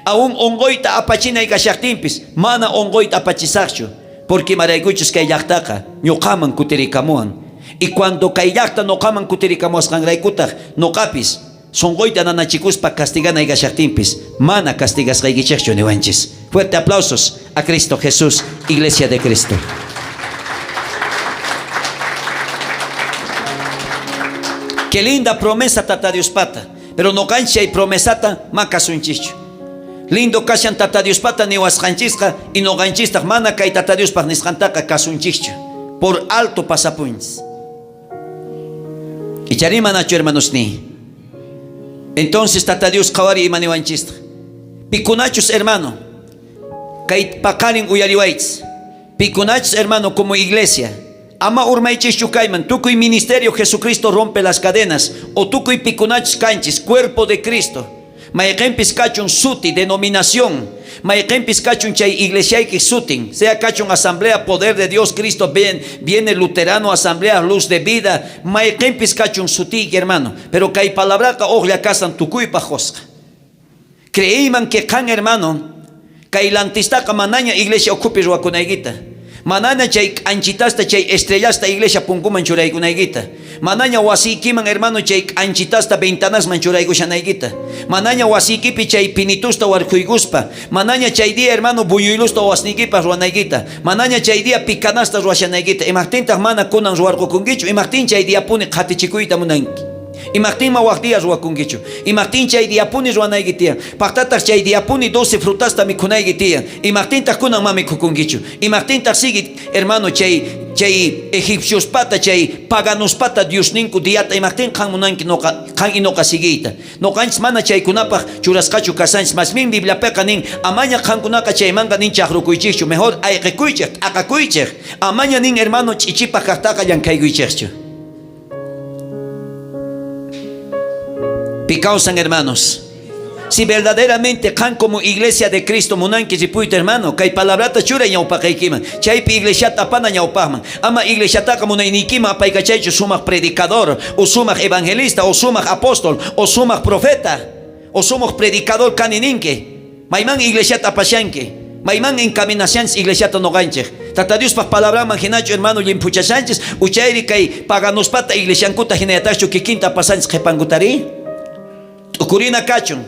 Aún onqoyta apachinay kashajtinpis mana onqoyta apachisajchu, porque imaraykuchus kay llajtaqa ñoqaman kutirikamuwan. Y cuando kay llajta noqaman kutirikamuwasqanraykutaj noqapis sonqoyta nanachikuspa castiganay kashajtinpis mana castigasqaykichejchu niwanchis. Fuerte aplausos a Cristo Jesús, Iglesia de Cristo. Qué linda promesa Tata Diospata. Pero noqanchis chay promesata ma kasunchischu. Lindo kashan Tata Diospata niwasqanchisqa y noqanchistaq mana kay Tata Diospaq nisqantaqa kasunchischu. Por alto pasapunchis. Icharí manachu hermanosniy? Entonces Tata Dios qhawari ima niwanchistaq. Pikunachus hermano, kay paqarin uyariwaychis. Pikunachus hermano como iglesia, ama urmaychischu kayman, tukuy ministerio Jesucristo rompe las cadenas, o tukuy pikunachus kanchis, cuerpo de Cristo. Mayqenpis kachun suti, denominación, mayqenpis kachun chay iglesiaykej sutin, sea kachun asamblea Poder de Dios Cristo viene luterano, asamblea Luz de Vida, mayqenpis kachun sutiyki hermano, pero kay palabraqa ujlla kasan tukuypaj qosqa. Creeyman que qan hermano, kay lantistaqa manaña iglesia ukhupi ruwakunaykita. Manaña chay k'anchitasta, chay estrellasta iglesia punkuman churaykunaykita. Manaña wasiykiman hermano chay k'anchitasta ventanasman churaykushanaykita. Manaña wasiykipi chay pinitusta warkhuykuspa. Manaña chay día hermano buñuelusta wasniykipaj ruwanaykita. Manaña chay día picanasta ruwashanaykita. Imajtintaj mana kunan ruwarqukunkichu? Imajtin chay diapuni qhatichikuyta munanki? Imajtinma waj día ruwakunkichu? Imajtin chay diapuni ruwanayki tiyan? Pajtataj chay diapuni 12 frutasta mikhunayki tiyan. Imajtintaj kunan ma mikhukunkichu? Imajtintaj sigui hermano chay chay egipciospata chay paganospata diosninku diata imajtin qan munanki noqa qan y noqa siguiyta? Noqanchis mana chaykunapaj churasqachu kasanchis. Más bien Bibliapeqa nin amaña qankunaqa chaymanqa nin chajrukuychejchu, mejor ayqekuychej, t'aqakuychej. Amaña nin hermano ch'ichipaj kajtaqa llankhaykuychejchu. Pi kawsan hermanos. Si verdaderamente qan como iglesia de Cristo munanki ripuyta hermano, kay palabrata churay ñawpaqaykiman. Chaypi iglesiata apana ñawpaqman. Ama iglesiataqa munayniykiman apaykachaychu sumaq predicador, o sumaq evangelista, o sumaq apóstol, o sumaq profeta, o sumaq predicador kani ninki. Mayman iglesiata apashanki? Mayman encaminashanchis iglesiata noqanchej? Tata Diospaj palabranman hinachu hermano llimphuchashanchis, uchayri kay paganospata iglesiankuta hinayatajchu kikinta apasanchis qhepankutari? T'ukurina kachun,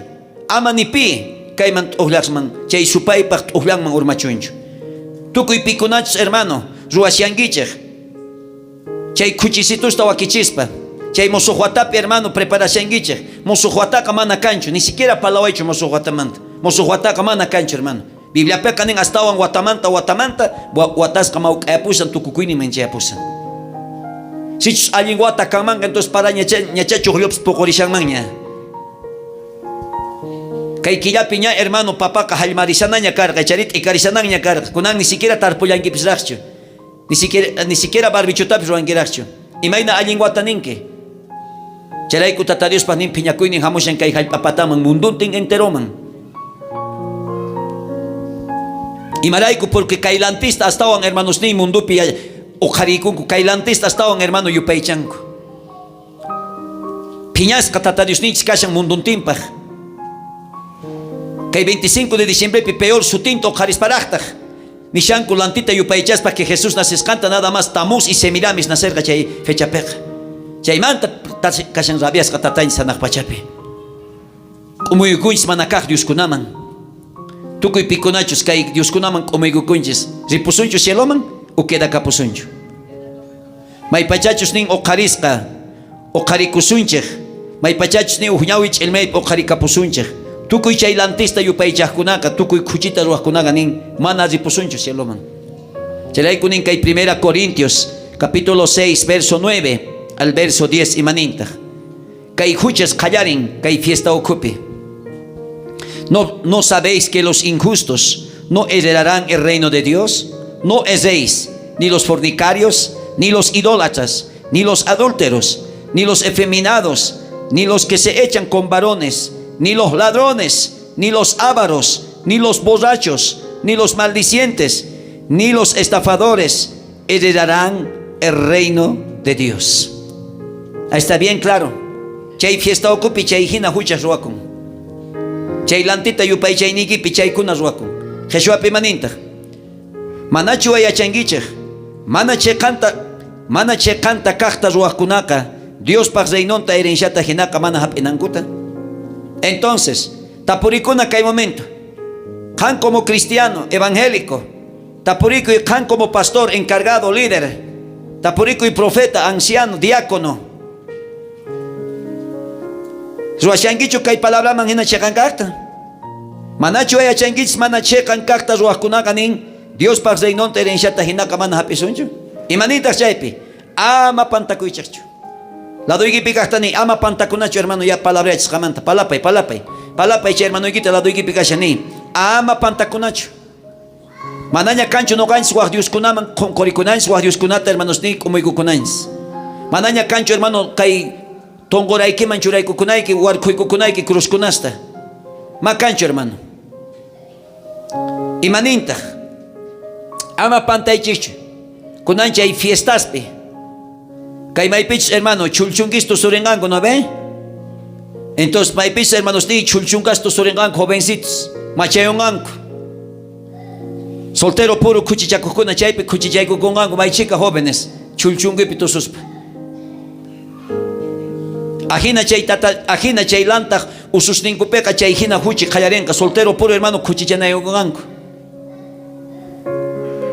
ama ni pi kayman t'ujllasman, chay supaypaj t'ujllanman urmachunchu. Tukuy pikunachus hermano ruwashankichej, chay khuchisitusta wakichispa, chay mosoj watapi hermano preparashankichej. Mosoj wataqa mana kanchu, ni siquiera palawaychu mosoj watamanta. Mosoj wataqa mana kanchu hermano. Bibliapeqa nin astawan watamanta watamanta watasqa mawk'ayapusan tukukuyninman chayapusan. Sichus allin wata kanmanqa entonces para ñacha chujllupis puqurishanmanña. Kay killapi ña hermano papaqa hallmarishanaña karqa, chari t'ikarishananña karqa. Kunan ni siquiera tarpullankipisraqchu. Ni siquiera, ni siquiera barbichutapis ruwankiraqchu. Imayna allin wata ninki? Chayrayku Tata Diospaj nin phiñakuynin hamushan kay jallp'a pataman, munduntin enteroman. Imarayku? Porque kay lantista astawan hermanosniy mundupi uqhariykunku, kay lantista astawan hermano yupaychanku. Phiñasqa Tata Diosninchis kashan munduntinpaj. Kay 25 de diciembrepi peor sutinta uqharisparajtaj. Nishanku lantita yupaychaspa que Jesús nacesqanta nada más Tamuz y Semiramis nacerqa chay fechapeqa. Chaymanta kashan rabiasqa tatanchis hanaq pachapi. K'umuykunchis mana kaq Dioskunaman. Tukuy pikunachus kay Dioskunaman k'umuykukunchis, ripusunchu cieloman o quedakapusunchu? Maypachachus nin uqharisqa uqharikusunchej, maypachachus nin uj ñawi ch'ilmaypi uqharikapusunchej. Tukuy chay lantista yupaychajkunaqa, tukuy khuchita ruwajkunaqa nin mana ripusunchu cieloman. Chayrayku nin kay Primera Corintios capítulo 6 verso 9 al verso 10 imanintaj. Kay juchas qallarin kay fiesta ukhupi. No, ¿No sabéis que los injustos no heredarán el reino de Dios? No erréis, ni los fornicarios, ni los idólatras, ni los adúlteros, ni los efeminados, ni los que se echan con varones, ni los ladrones, ni los ávaros, ni los borrachos, ni los maldicientes, ni los estafadores heredarán el reino de Dios. Ahí está bien claro. Chay fiesta ukhupi chay hina huchas ruwakun. Chay lantita yupaychayniykipi chaykuna ruwakun. Jeshuapi imanintaj? Manachu yachankichej? Mana cheqanta mana cheqanta kajta ruwajkunaqa Diospaj reinonta herenciata hinaqa mana hap'inankuta. Entonces, tapurikuna kay momento. Qan como cristiano evangélico, tapurikuy qan como pastor encargado, líder, tapurikuy profeta, anciano, diácono. Ruwashankichu kay palabraman hina cheqan kajta? Manachu yachankichis mana cheqan kajta ruwajkunaqa nin Diospaj reinonta herenciata jinaqa mana jap'isunchu? Imanintaq chaypi? Ama pantakuychejchu. Ladoykipi kajta niy, ama pantakunachu hermano ya palabrayachisqamanta. Palapay, palapay. Palapay chay hermanoykita ladoykipi kashan niy. Ama pantakunachu. Manaña kanchu noqanchis waj dioskunaman qonqorikunanchis, waj dioskunata hermanosniy k'umuykukunanchis. Manaña kanchu hermano kay tonqoraykiman churaykukunayki, warkhuykukunayki cruzkunasta. Ma kanchu hermano. Imanintaj? Ama pantaychikchu. Kunan chay fiestaspi. Kay maypichus hermano chulchunkistu tusurinqanku, ¿no ve? Entonces maypichus hermanosniy chulchunkas tusurinqanku jovencitos, machayunqanku. Soltero puro khuchichakojkuna chaypi khuchichaykukunqanku may chhika jóvenes chulchunkipi tususpa. Ajina chay tata, ajina chay lantaj ususninkupeqa chay jina juchi qallarenqa soltero puro hermano khuchichanaykunqanku.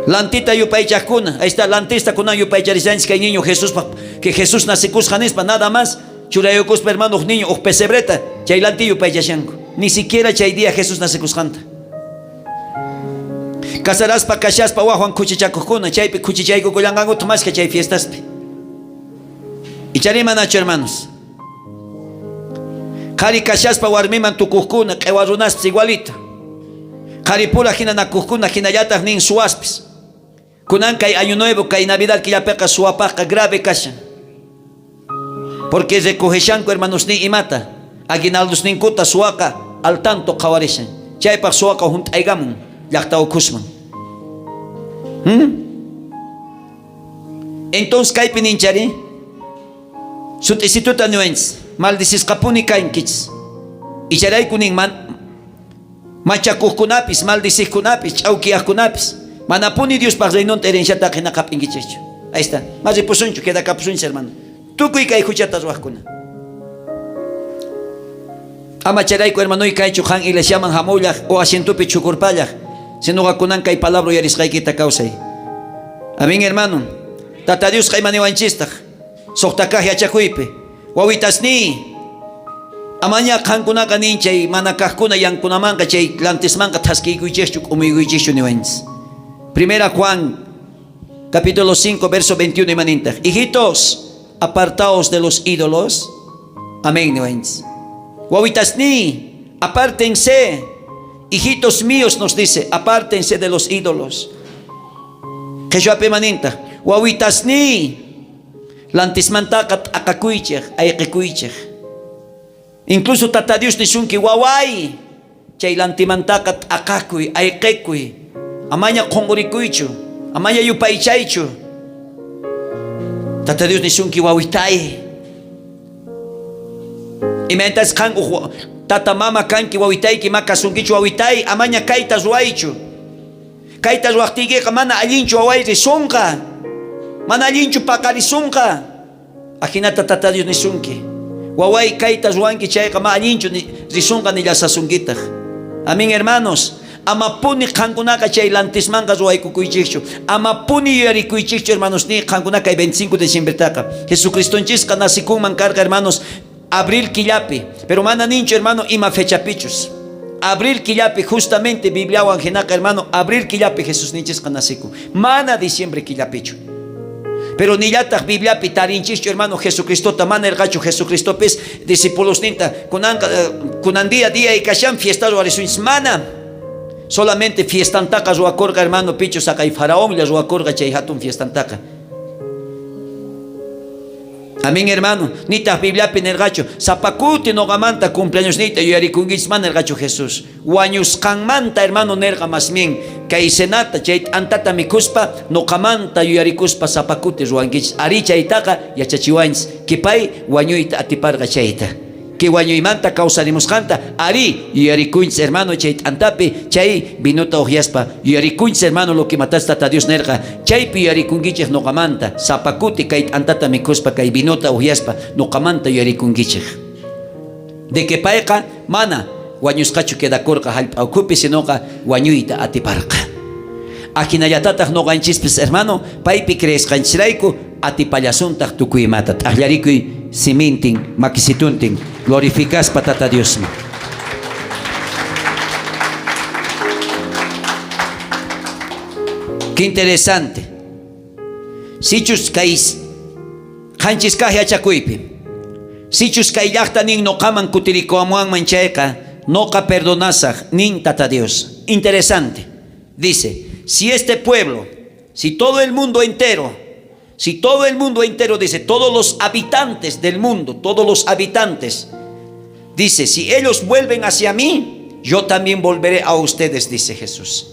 Lantita yupaychajkuna, ahí está, lantista kunan yupaycharishanchis kay niño Jesuspaj, que Jesús nacikusqa nispa, nada más, churayukuspa hermano uj niño, uj pesebreta, chay lanti yupaychashanku. Ni siquiera chay día Jesús nacikusqanta. Casaraspa kashaspa wajwan khuchichakojkuna, chaypi khuchichaykukullanqankutaj mashkha chay fiestaspi. Icharí manachu hermanos? Qhari kashaspa warmiman tukojkuna, q'ewa runaspis igualito. Qharipura jinanakojkuna, jinallataj nin suwaspis. Kunan kay Año Nuevo, kay Navidad killapeqa suwapajqa grave kashan. Porque recogeshanku hermanosnin imata, aguinaldosninkuta suwaqa al tanto qhawarishan. Chaypaj suwaqa junt'aykamun llajta ukhusman. Entonces kaypi ninchari, sut'isituta niwanchis, maldicisqapuni kankichis. Icharayku nin man, machakojkunapis, maldicejkunapis, ch'aukiyajkunapis, manapuni Diospaj reinonta herenciataqa jina jap'inkichejchu. Ahí está. Ma ripusunchu, quedakapusunchis, hermano. Tukuy kay juchata ruwajkuna. Ama chayrayku hermanoy kaychu qan iglesiaman jamullaj o asientopi chukurpallaj, sinoqa kunan kay palabra uyarisqaykita kawsay. Amén, hermano. Tata Diosqa ima niwanchistaj? Sojta kaj yachakuypi. Wawitasniy, amaña qankunaqa nin chay mana kajkuna yankunamanqa chay lantismanqa thaskiykuychejchu k'umuykuychejchu niwanchis. Primera Juan capítulo 5 verso 21 imanintaj. Hijitos, apartaos de los ídolos. Amén niwanchis. Wawitasniy, apártense. Hijitos míos nos dice, apártense de los ídolos. Qheshwapi imanintaj. Wawitasniy, lantismantaqa t'aqakuychej, ayqekuychej. Incluso Tata Dios nisunki, waway, chay lantimantaqa t'aqakuy, ayqekuy. Amaña qonqorikuychu, amaña yupaychaychu. Tata Dios nisunki, wawitay. Imaynatas qan uj tata mama kanki wawitayki ma kasunkichu wawitay, amaña kayta ruwaychu. Kayta ruwajtiykeqa mana allinchu waway risonqa, mana allinchu paqarisonqa. Ajinata Tata Dios nisunki. Waway kayta ruwanki chayqa ma allinchu risonqa nillasasunkitaj. Amén, hermanos. Amapuni qankunaqa chay lantismanqa ruwaykukuychejchu. Amapuni yuyarikuychejchu, hermanos, ni qankuna kay 25 de diciembretaqa. Jesucristonchisqa nacikunman karqa, hermanos, abril killapi. Pero mana ninchu, hermano, ima fechapichus. Abril killapi, justamente Bibliawan jinaqa, hermano, abril killapi Jesusninchisqa nacikun. Mana diciembre killapichu. Pero nillataj Bibliapi tarinchischu, hermano, Jesucristota, mana nerqachu Jesucristopis discipulosninta, kunanqa, kunan día día y kashan fiesta ruwarisunchis, mana. Solamente fiestantaqa ruwakorqa, hermano, pichu saqay faraonlla ruwakorqa chay hatun fiestantaqa. Amén, hermano. Nitaj Bibliapi nerqachu, sapa kuti noqamanta cumpleañosniyta yuyarikunkichis, mana nerqachu Jesús. Wañusqanmanta, hermano, nerqa más bien, kay cenata, chay t'antata mikhuspa, noqamanta yuyarikuspa sapa kuti ruwankichis. Arí, chaytaqa yachachiwanchis, que pay wañuyta atiparqa chayta. Que wañuymanta kawsarimusqanta, arí, yuyarikunchis, hermano, chay t'antapi, chay vinota ujyaspa, yuyarikunchis, hermano, lo que matas Tata Dios nerqa, chaypi yuyarikunkichej noqamanta, sapa kuti kay t'antata mikhuspa, kay vinota ujyaspa, noqamanta yuyarikunkichej. De que payqa mana wañusqachu quedakorqa jallp'a ukhupi, sinoqa wañuyta atiparqa. Ajinallatataj noqanchispis, hermano, paypi creesqanchisrayku atipallasuntaj tukuy imata. T'ajllarikuy simintin, makisituntin, glorificaspa Tata Diosman. Qué interesante. Sichus kay qanchis kaq yachakuypi, sichus kay llajta nin noqaman kutirikuamuanman chayqa, noqa perdonasaj nin Tata Dios. Interesante. Dice, si este pueblo, si todo el mundo entero, si todo el mundo entero, dice, todos los habitantes del mundo, todos los habitantes, dice, si ellos vuelven hacia mí, yo también volveré a ustedes, dice Jesús.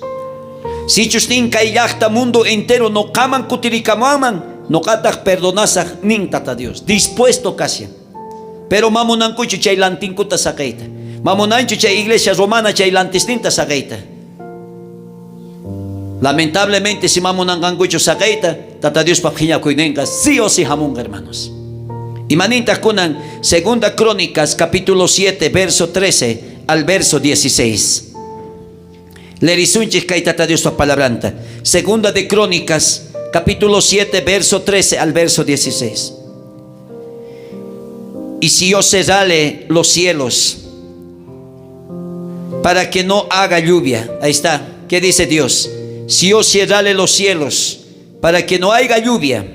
Sichus nin kay llajta mundo entero noqaman kutirikamuanman, noqataj perdonasaj nin Tata Dios. Dispuesto kashan. Pero mamunankuchu chay lantinkuta saqeyta. Mamunanchu chay iglesia romana chay lantisninta saqeyta. Lamentablemente si mamunanqankuchu saqeyta, Tata Diospa phiñakuyninqa sí o sí hamunqa, hermanos. Imanintaj kunan Segunda Crónicas capítulo 7 verso 13 al verso 16. Lerisunchik kay Tata Diospa palabranta. Segunda de Crónicas capítulo 7 verso 13 al verso 16. Y si yo cerrare los cielos para que no haga lluvia. Ahí está. ¿Qué dice Dios? Si yo cerrare los cielos para que no haya lluvia.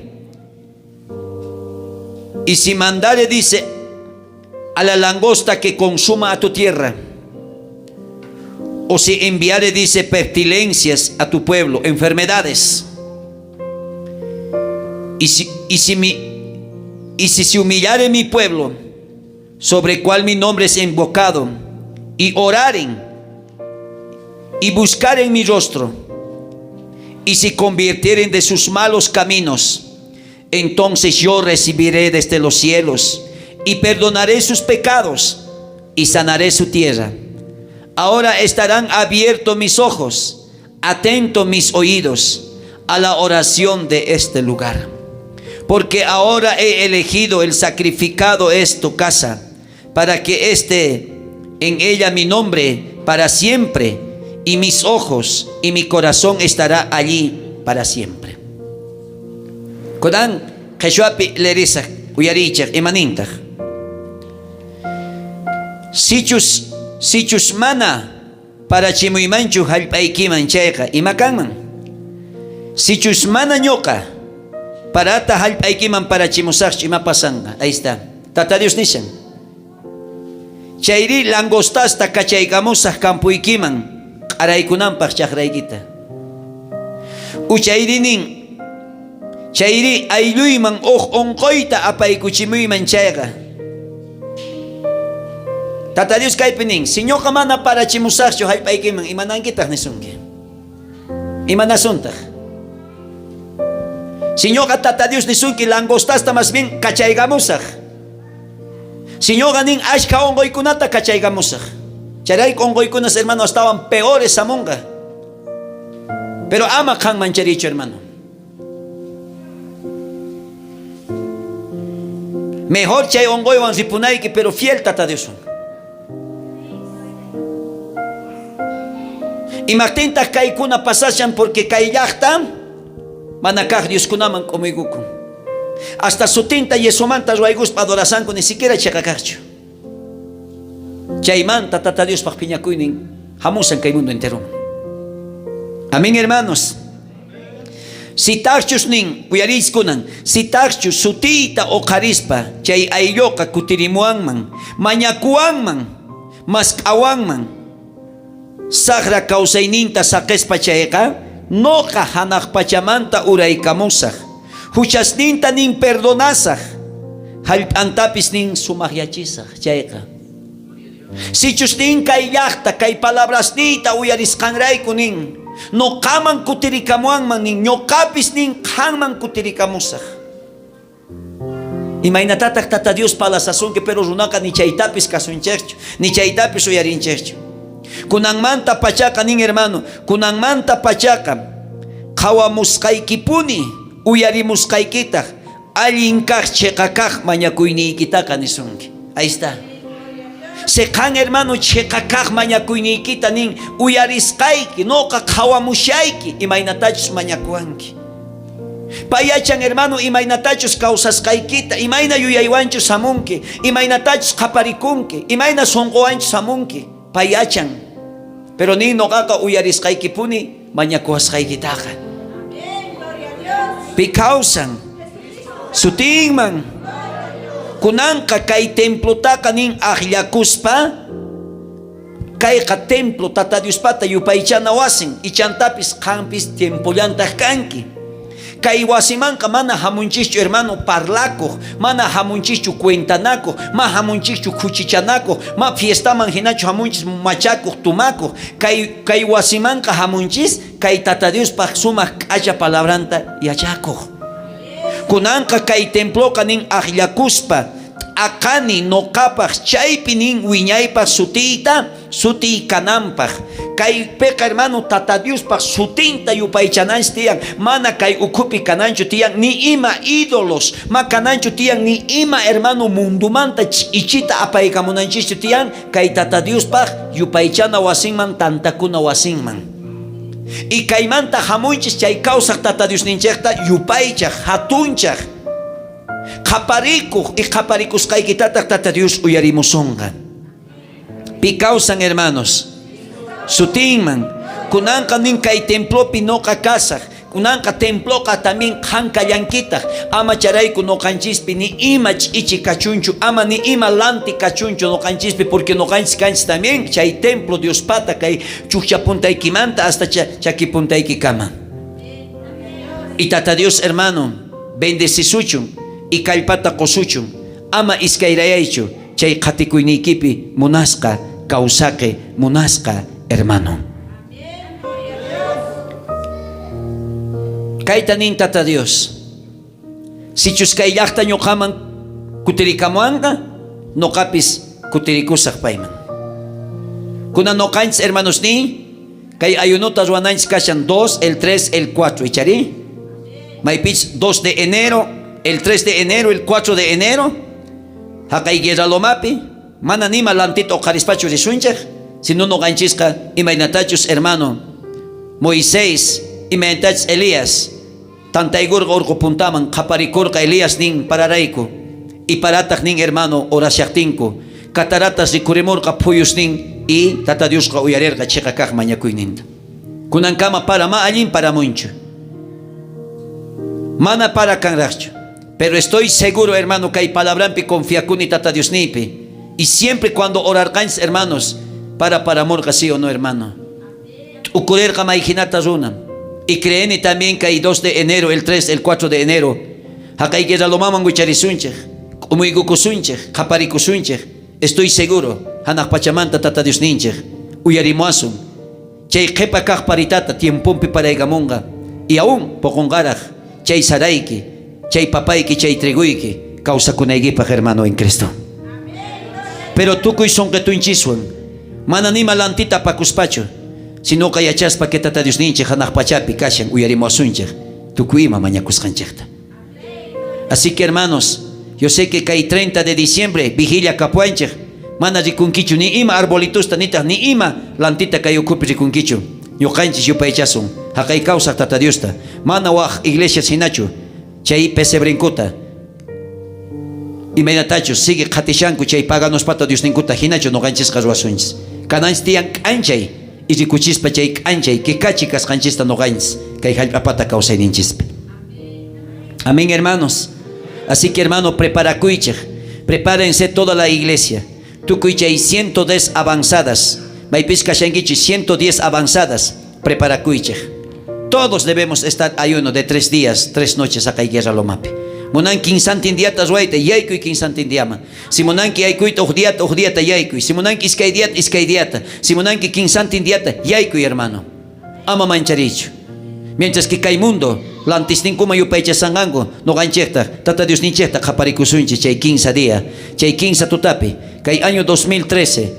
Y si mandare, dice, a la langosta que consuma a tu tierra. O si enviare, dice, pestilencias a tu pueblo, enfermedades. Y si se humillare mi pueblo, sobre cual mi nombre es invocado, y oraren, y buscaren mi rostro, y se convirtieren de sus malos caminos, entonces yo recibiré desde los cielos y perdonaré sus pecados y sanaré su tierra. Ahora estarán abiertos mis ojos, atentos mis oídos a la oración de este lugar. Porque ahora he elegido el sacrificado es tu casa, para que esté en ella mi nombre para siempre, y mis ojos y mi corazón estará allí para siempre. Kunan qheshwapi lerisaj uyarichej imanintaj. Sichus mana parachimuymanchu jallp'aykiman chayqa ima kanman. Sichus mana ñuqa parata jallp'aykiman parachimusajchu ima pasanqa. Ahí está. Tata Dios nishan. Chayri langostasta kachaykamusaj campuykiman q'araykunanpaq chajraykita. Uchayri nin chayri aylluyman uj unquyta apaykuchimuyman chayqa. Tata Dios kaypi nin, si ñuqa mana parachimusajchu jallp'aykiman imanankitaq nisunki. Imanasuntaq. Si ñuqa Tata Dios nisunki langostasta más bien kachaykamusaj. Si ñuqa nin ashka unquykunata kachaykamusaj. Chayrayku unquykunas hermano estaban peores hamunqa. Pero ama qan mancharichu hermano. Mejor chay unquywan ripunayki pero fiel Tata Dioswan. Imajtintaq kaykuna pasashan porque kay llaqta mana kaq Dioskunaman k'umuykukun. Hasta sutinta yesomanta ruwaykuspa adorasanku ni siquiera chiqa kaqchu. Chaymanta Tata Diospaq phiñakuynin hamusan kay mundo entero. Amén, hermanos. Sitajchus nin, uyariskunan, sitajchus sutiyta uqharispa chay aylluqa kutirimuwanman, mañakuwanman, mask'awanman, sajra kawsayninta saqespa chayqa, noqa hanaq pachamanta uraykamusaj, huchasninta nin perdonasaj, jallp'antapis nin sumaqyachisaj chayqa. Sichus nin kay llaqta, kay palabrasniyta uyarisqanrayku nin, noqaman kutirikamuwanman nin, ñuqapis nin qanman kutirikamusaj. Imaynatataq Tata Dios palasasunki, pero runaqa ni chaytapis kasunchikchu, ni chaytapis uyarinchikchu. Kunanmanta pachaqa nin hermano, kunanmanta pachaqa qhawamusqaykipuni, uyarimusqaykitaq, allin kaq chiqa kaq mañakuyniykitaqa nisunki. Ahí está. Seqan hermano chiqa kaq mañakuyniykita nin uyarisqayki, noqa qhawamushayki, imaynatachus mañakuwanki. Payachan hermano imaynatachus kawsasqaykita, imayna yuyaywanchus hamunki, imaynatachus qhaparikunki, imayna sunquwanchus hamunki, payachan. Pero nin noqaqa uyarisqaykipuni mañakuwasqaykitaqa. Pi kawsan? Sutinman. Kunanqa kay templotaqa nin ajllakuspa, kayqa templo Tata Diospata yupaychana wasin, ichantapis qanpis tiempollantaj kanki. Kay wasimanqa mana jamunchischu hermano parlakuj, mana jamunchischu cuentanakuj, ma jamunchischu khuchichanakuj, ma fiestaman hinachu jamunchis machakuj, tumakuj. Kay, kay wasimanqa jamunchis kay Tata Diospaj sumaj k'acha palabranta yachakuj. Kunanqa kay temploqa nin ajllakuspa, t'aqani noqapaj, chaypi nin wiñaypaj sutiyta, sutiy kananpaj. Kaypeqa hermano Tata Diospaj sutinta yupaychananchis tiyan, mana kay ukhupi kananchu tiyan ni ima ídolos, ma kananchu tiyan ni ima hermano mundumanta ch'ichita apaykamunanchischu tiyan kay Tata Diospaj yupaychana wasinman, tantakuna wasinman. Y kaymanta jamunchis chay kawsaj Tata Diosninchejta yupaychaj, jatunchaj, qhaparikuj, y qhaparikusqaykitataj Tata Dios uyarimusonqa. Pi kawsan, hermanos? Sutinman. Kunanqa nin kay templopi noqa kasaj. Kunanqa temploqa también qan kallankitaj. Ama charayku noqanchispi ni ima ch'ichi kachunchu, ama ni ima lanti kachunchu noqanchispi, porque noqanchis kanchis también chay templo Diospata kay chujcha puntaykimanta hasta chaki puntaykikama. Y Tata Dios, hermano, bendecisuchun y kallpata qosuchun. Ama iskayrayaychu chay qhatikuyniykipi munasqa kawsaqe, munasqa hermano. Kayta nin Tata Dios: Sichus kay llajta ñoqaman kutirikamuwanqa, noqapis kutirikusaj payman. Kunan noqanchis, hermanos, ni kay ayunota ruwananchis kashan 2, el 3, el 4, icharí? Maypich 2 de enero, el 3 de enero, el 4 de enero, jaqay Guerra Lomapi, mana nima lantita oqharispachu risunchej, sino noqanchisqa imaynatachus hermano Moisés, imaynatachus Elías, tantaykurqa orqo puntaman, qhaparikurqa Elías nin pararayku, y parataj nin hermano orashajtinku, cataratas rikhurimurqa phuyus nin, y Tata Diosqa uyarerqa cheqa kaj mañakuyninta. Kunankama para ma allin paramunchu. Mana para kanrajchu. Pero estoy seguro, hermano, kay palabrampi confiakuni Tata Diosniypi. Y siempre cuando orarqanchis, hermanos, para paramurqa, sí o no, hermano. T'ukurerqa may jinata runa. Y creeni también kay 2 de enero, el 3, el 4 de enero, jaqay Guerra Lomaman wicharisunchej, k'umuykukusunchej, qhaparikusunchej. Estoy seguro, janaj pachamanta Tata Diosninchej uyarimuasun. Chay qhepa kaj paritata tiempompi paraykamunqa, y aún poqonqaraj chay sarayki, chay papayki, chay trigoyki kawsakunaykipaj, hermano en Cristo. Pero tukuy sonqetunchiswan, mana nima lantita apakuspachu, sinoqa yachaspa que Tata Diosninchej janaj pachapi kashan uyarimuasunchej tukuy ima mañakusqanchejta. Así que, hermanos, yo sé que kay 30 de diciembre vigilia kapuanchej, mana rikunkichu ni ima arbolitusta nitaj ni ima lantita kay ukhupi rikunkichu. Ñuqanchis yupaychasun jaqay kawsaj Tata Diosta, mana waj iglesias hinachu chay pesebrenkuta imaynatachus sigue qhatishanku chay paganospata Diosninkuta hinachu ñuqanchisqa ruwasunchis. Kananchis tiyan k'anchay y rikuchispa chay k'anchay kikachi kasqanchista ñuqanchis kay jallp'apata kawsayninchispi. Amén, hermanos. Así que, hermano, preparakuychej. Prepárense toda la iglesia. Tukuy chay 110 avanzadas. Maypis kashankichis 110 avanzadas. Preparakuychej. Todos debemos estar ayuno de 3 días, 3 noches acá Guerra Lomapi. Munanki kinsantin diata ruwayta, yaykuy kinsantin diaman. Si munanki yaykuyta uj diata, uj diata yaykuy. Si munanki iskay diata, iskay diata. Si munanki kinsantin diata, yaykuy, hermano. Ama mancharichu. Mientras que kay mundo lantisninkuma yupaychasanqanku, noqanchejtaj Tata Diosninchejta qhaparikusunchis chay 15 día, chay 15 tutapi, kay año 2013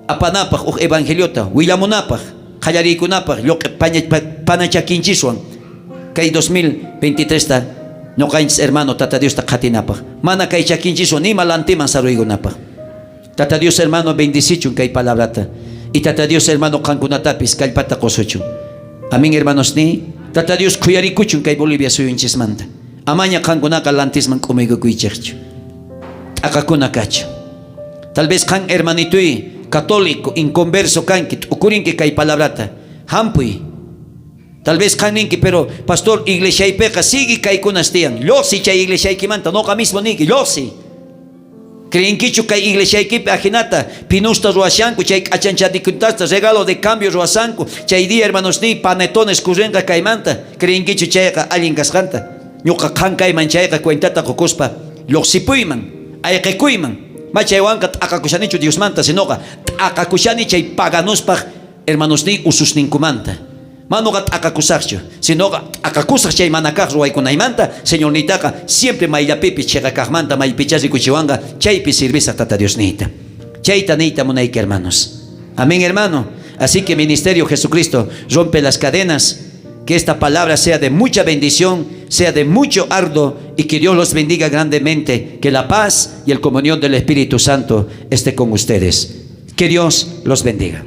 apanapaj uj evangeliota willamunapaj, qallariykunapaj lloq'e panachakinchiswan kay 2023ta noqanchis, hermano, Tata Diosta qhatinapaj, mana kay chakinchiswan nima lantiman saruykunapaj. Tata Dios, hermano, bendicichun kay palabrata. Y Tata Dios, hermano, qankunatapis kallpata qosuchun. Amén, hermanos, ni. Tata Dios khuyarikuchun kay Bolivia suyunchismanta. Amaña qankunaqa lantisman k'umuykukuychejchu. T'aqakuna kachu. Tal vez qan, hermanituy, católico, inconverso kanki, t'ukurinki kay palabrata. Hampuy. Tal vez qan ninki, pero pastor, iglesiaypeqa sigue kaykunas tiyan. Llojsiy chay iglesiaykimanta, noqa mismo niyki, llojsiy. Creenkichu kay iglesiaykipi ajinata pinusta ruwashanku, chay k'achanchadikuntasta regalo de cambio ruwasanku, chay día hermanosniy panetones kurrenqa kaymanta. Creenkichu chayqa allin kasqanta? Ñuqa qan kayman chayqa cuentata qokuspa llojsipuyman, ayqekuyman. Ma chaywanqa t'aqakushanichu Diosmanta, sinoqa t'aqakushani chay paganospaj hermanosniy ususninkumanta. Ma noqa t'aqakusajchu, sinoqa t'aqakusaj chay mana kaj ruwaykunaymanta, Señorniytaqa siempre mayllapipis cheqa kajmanta maypichá rikuchiwanqa, chaypi sirvisaj Tata Diosniyta. Chayta niyta munayki, hermanos. Amén, hermano. Así que Ministerio Jesucristo rompe las cadenas. Que esta palabra sea de mucha bendición, sea de mucho ardo y que Dios los bendiga grandemente. Que la paz y el comunión del Espíritu Santo esté con ustedes. Que Dios los bendiga.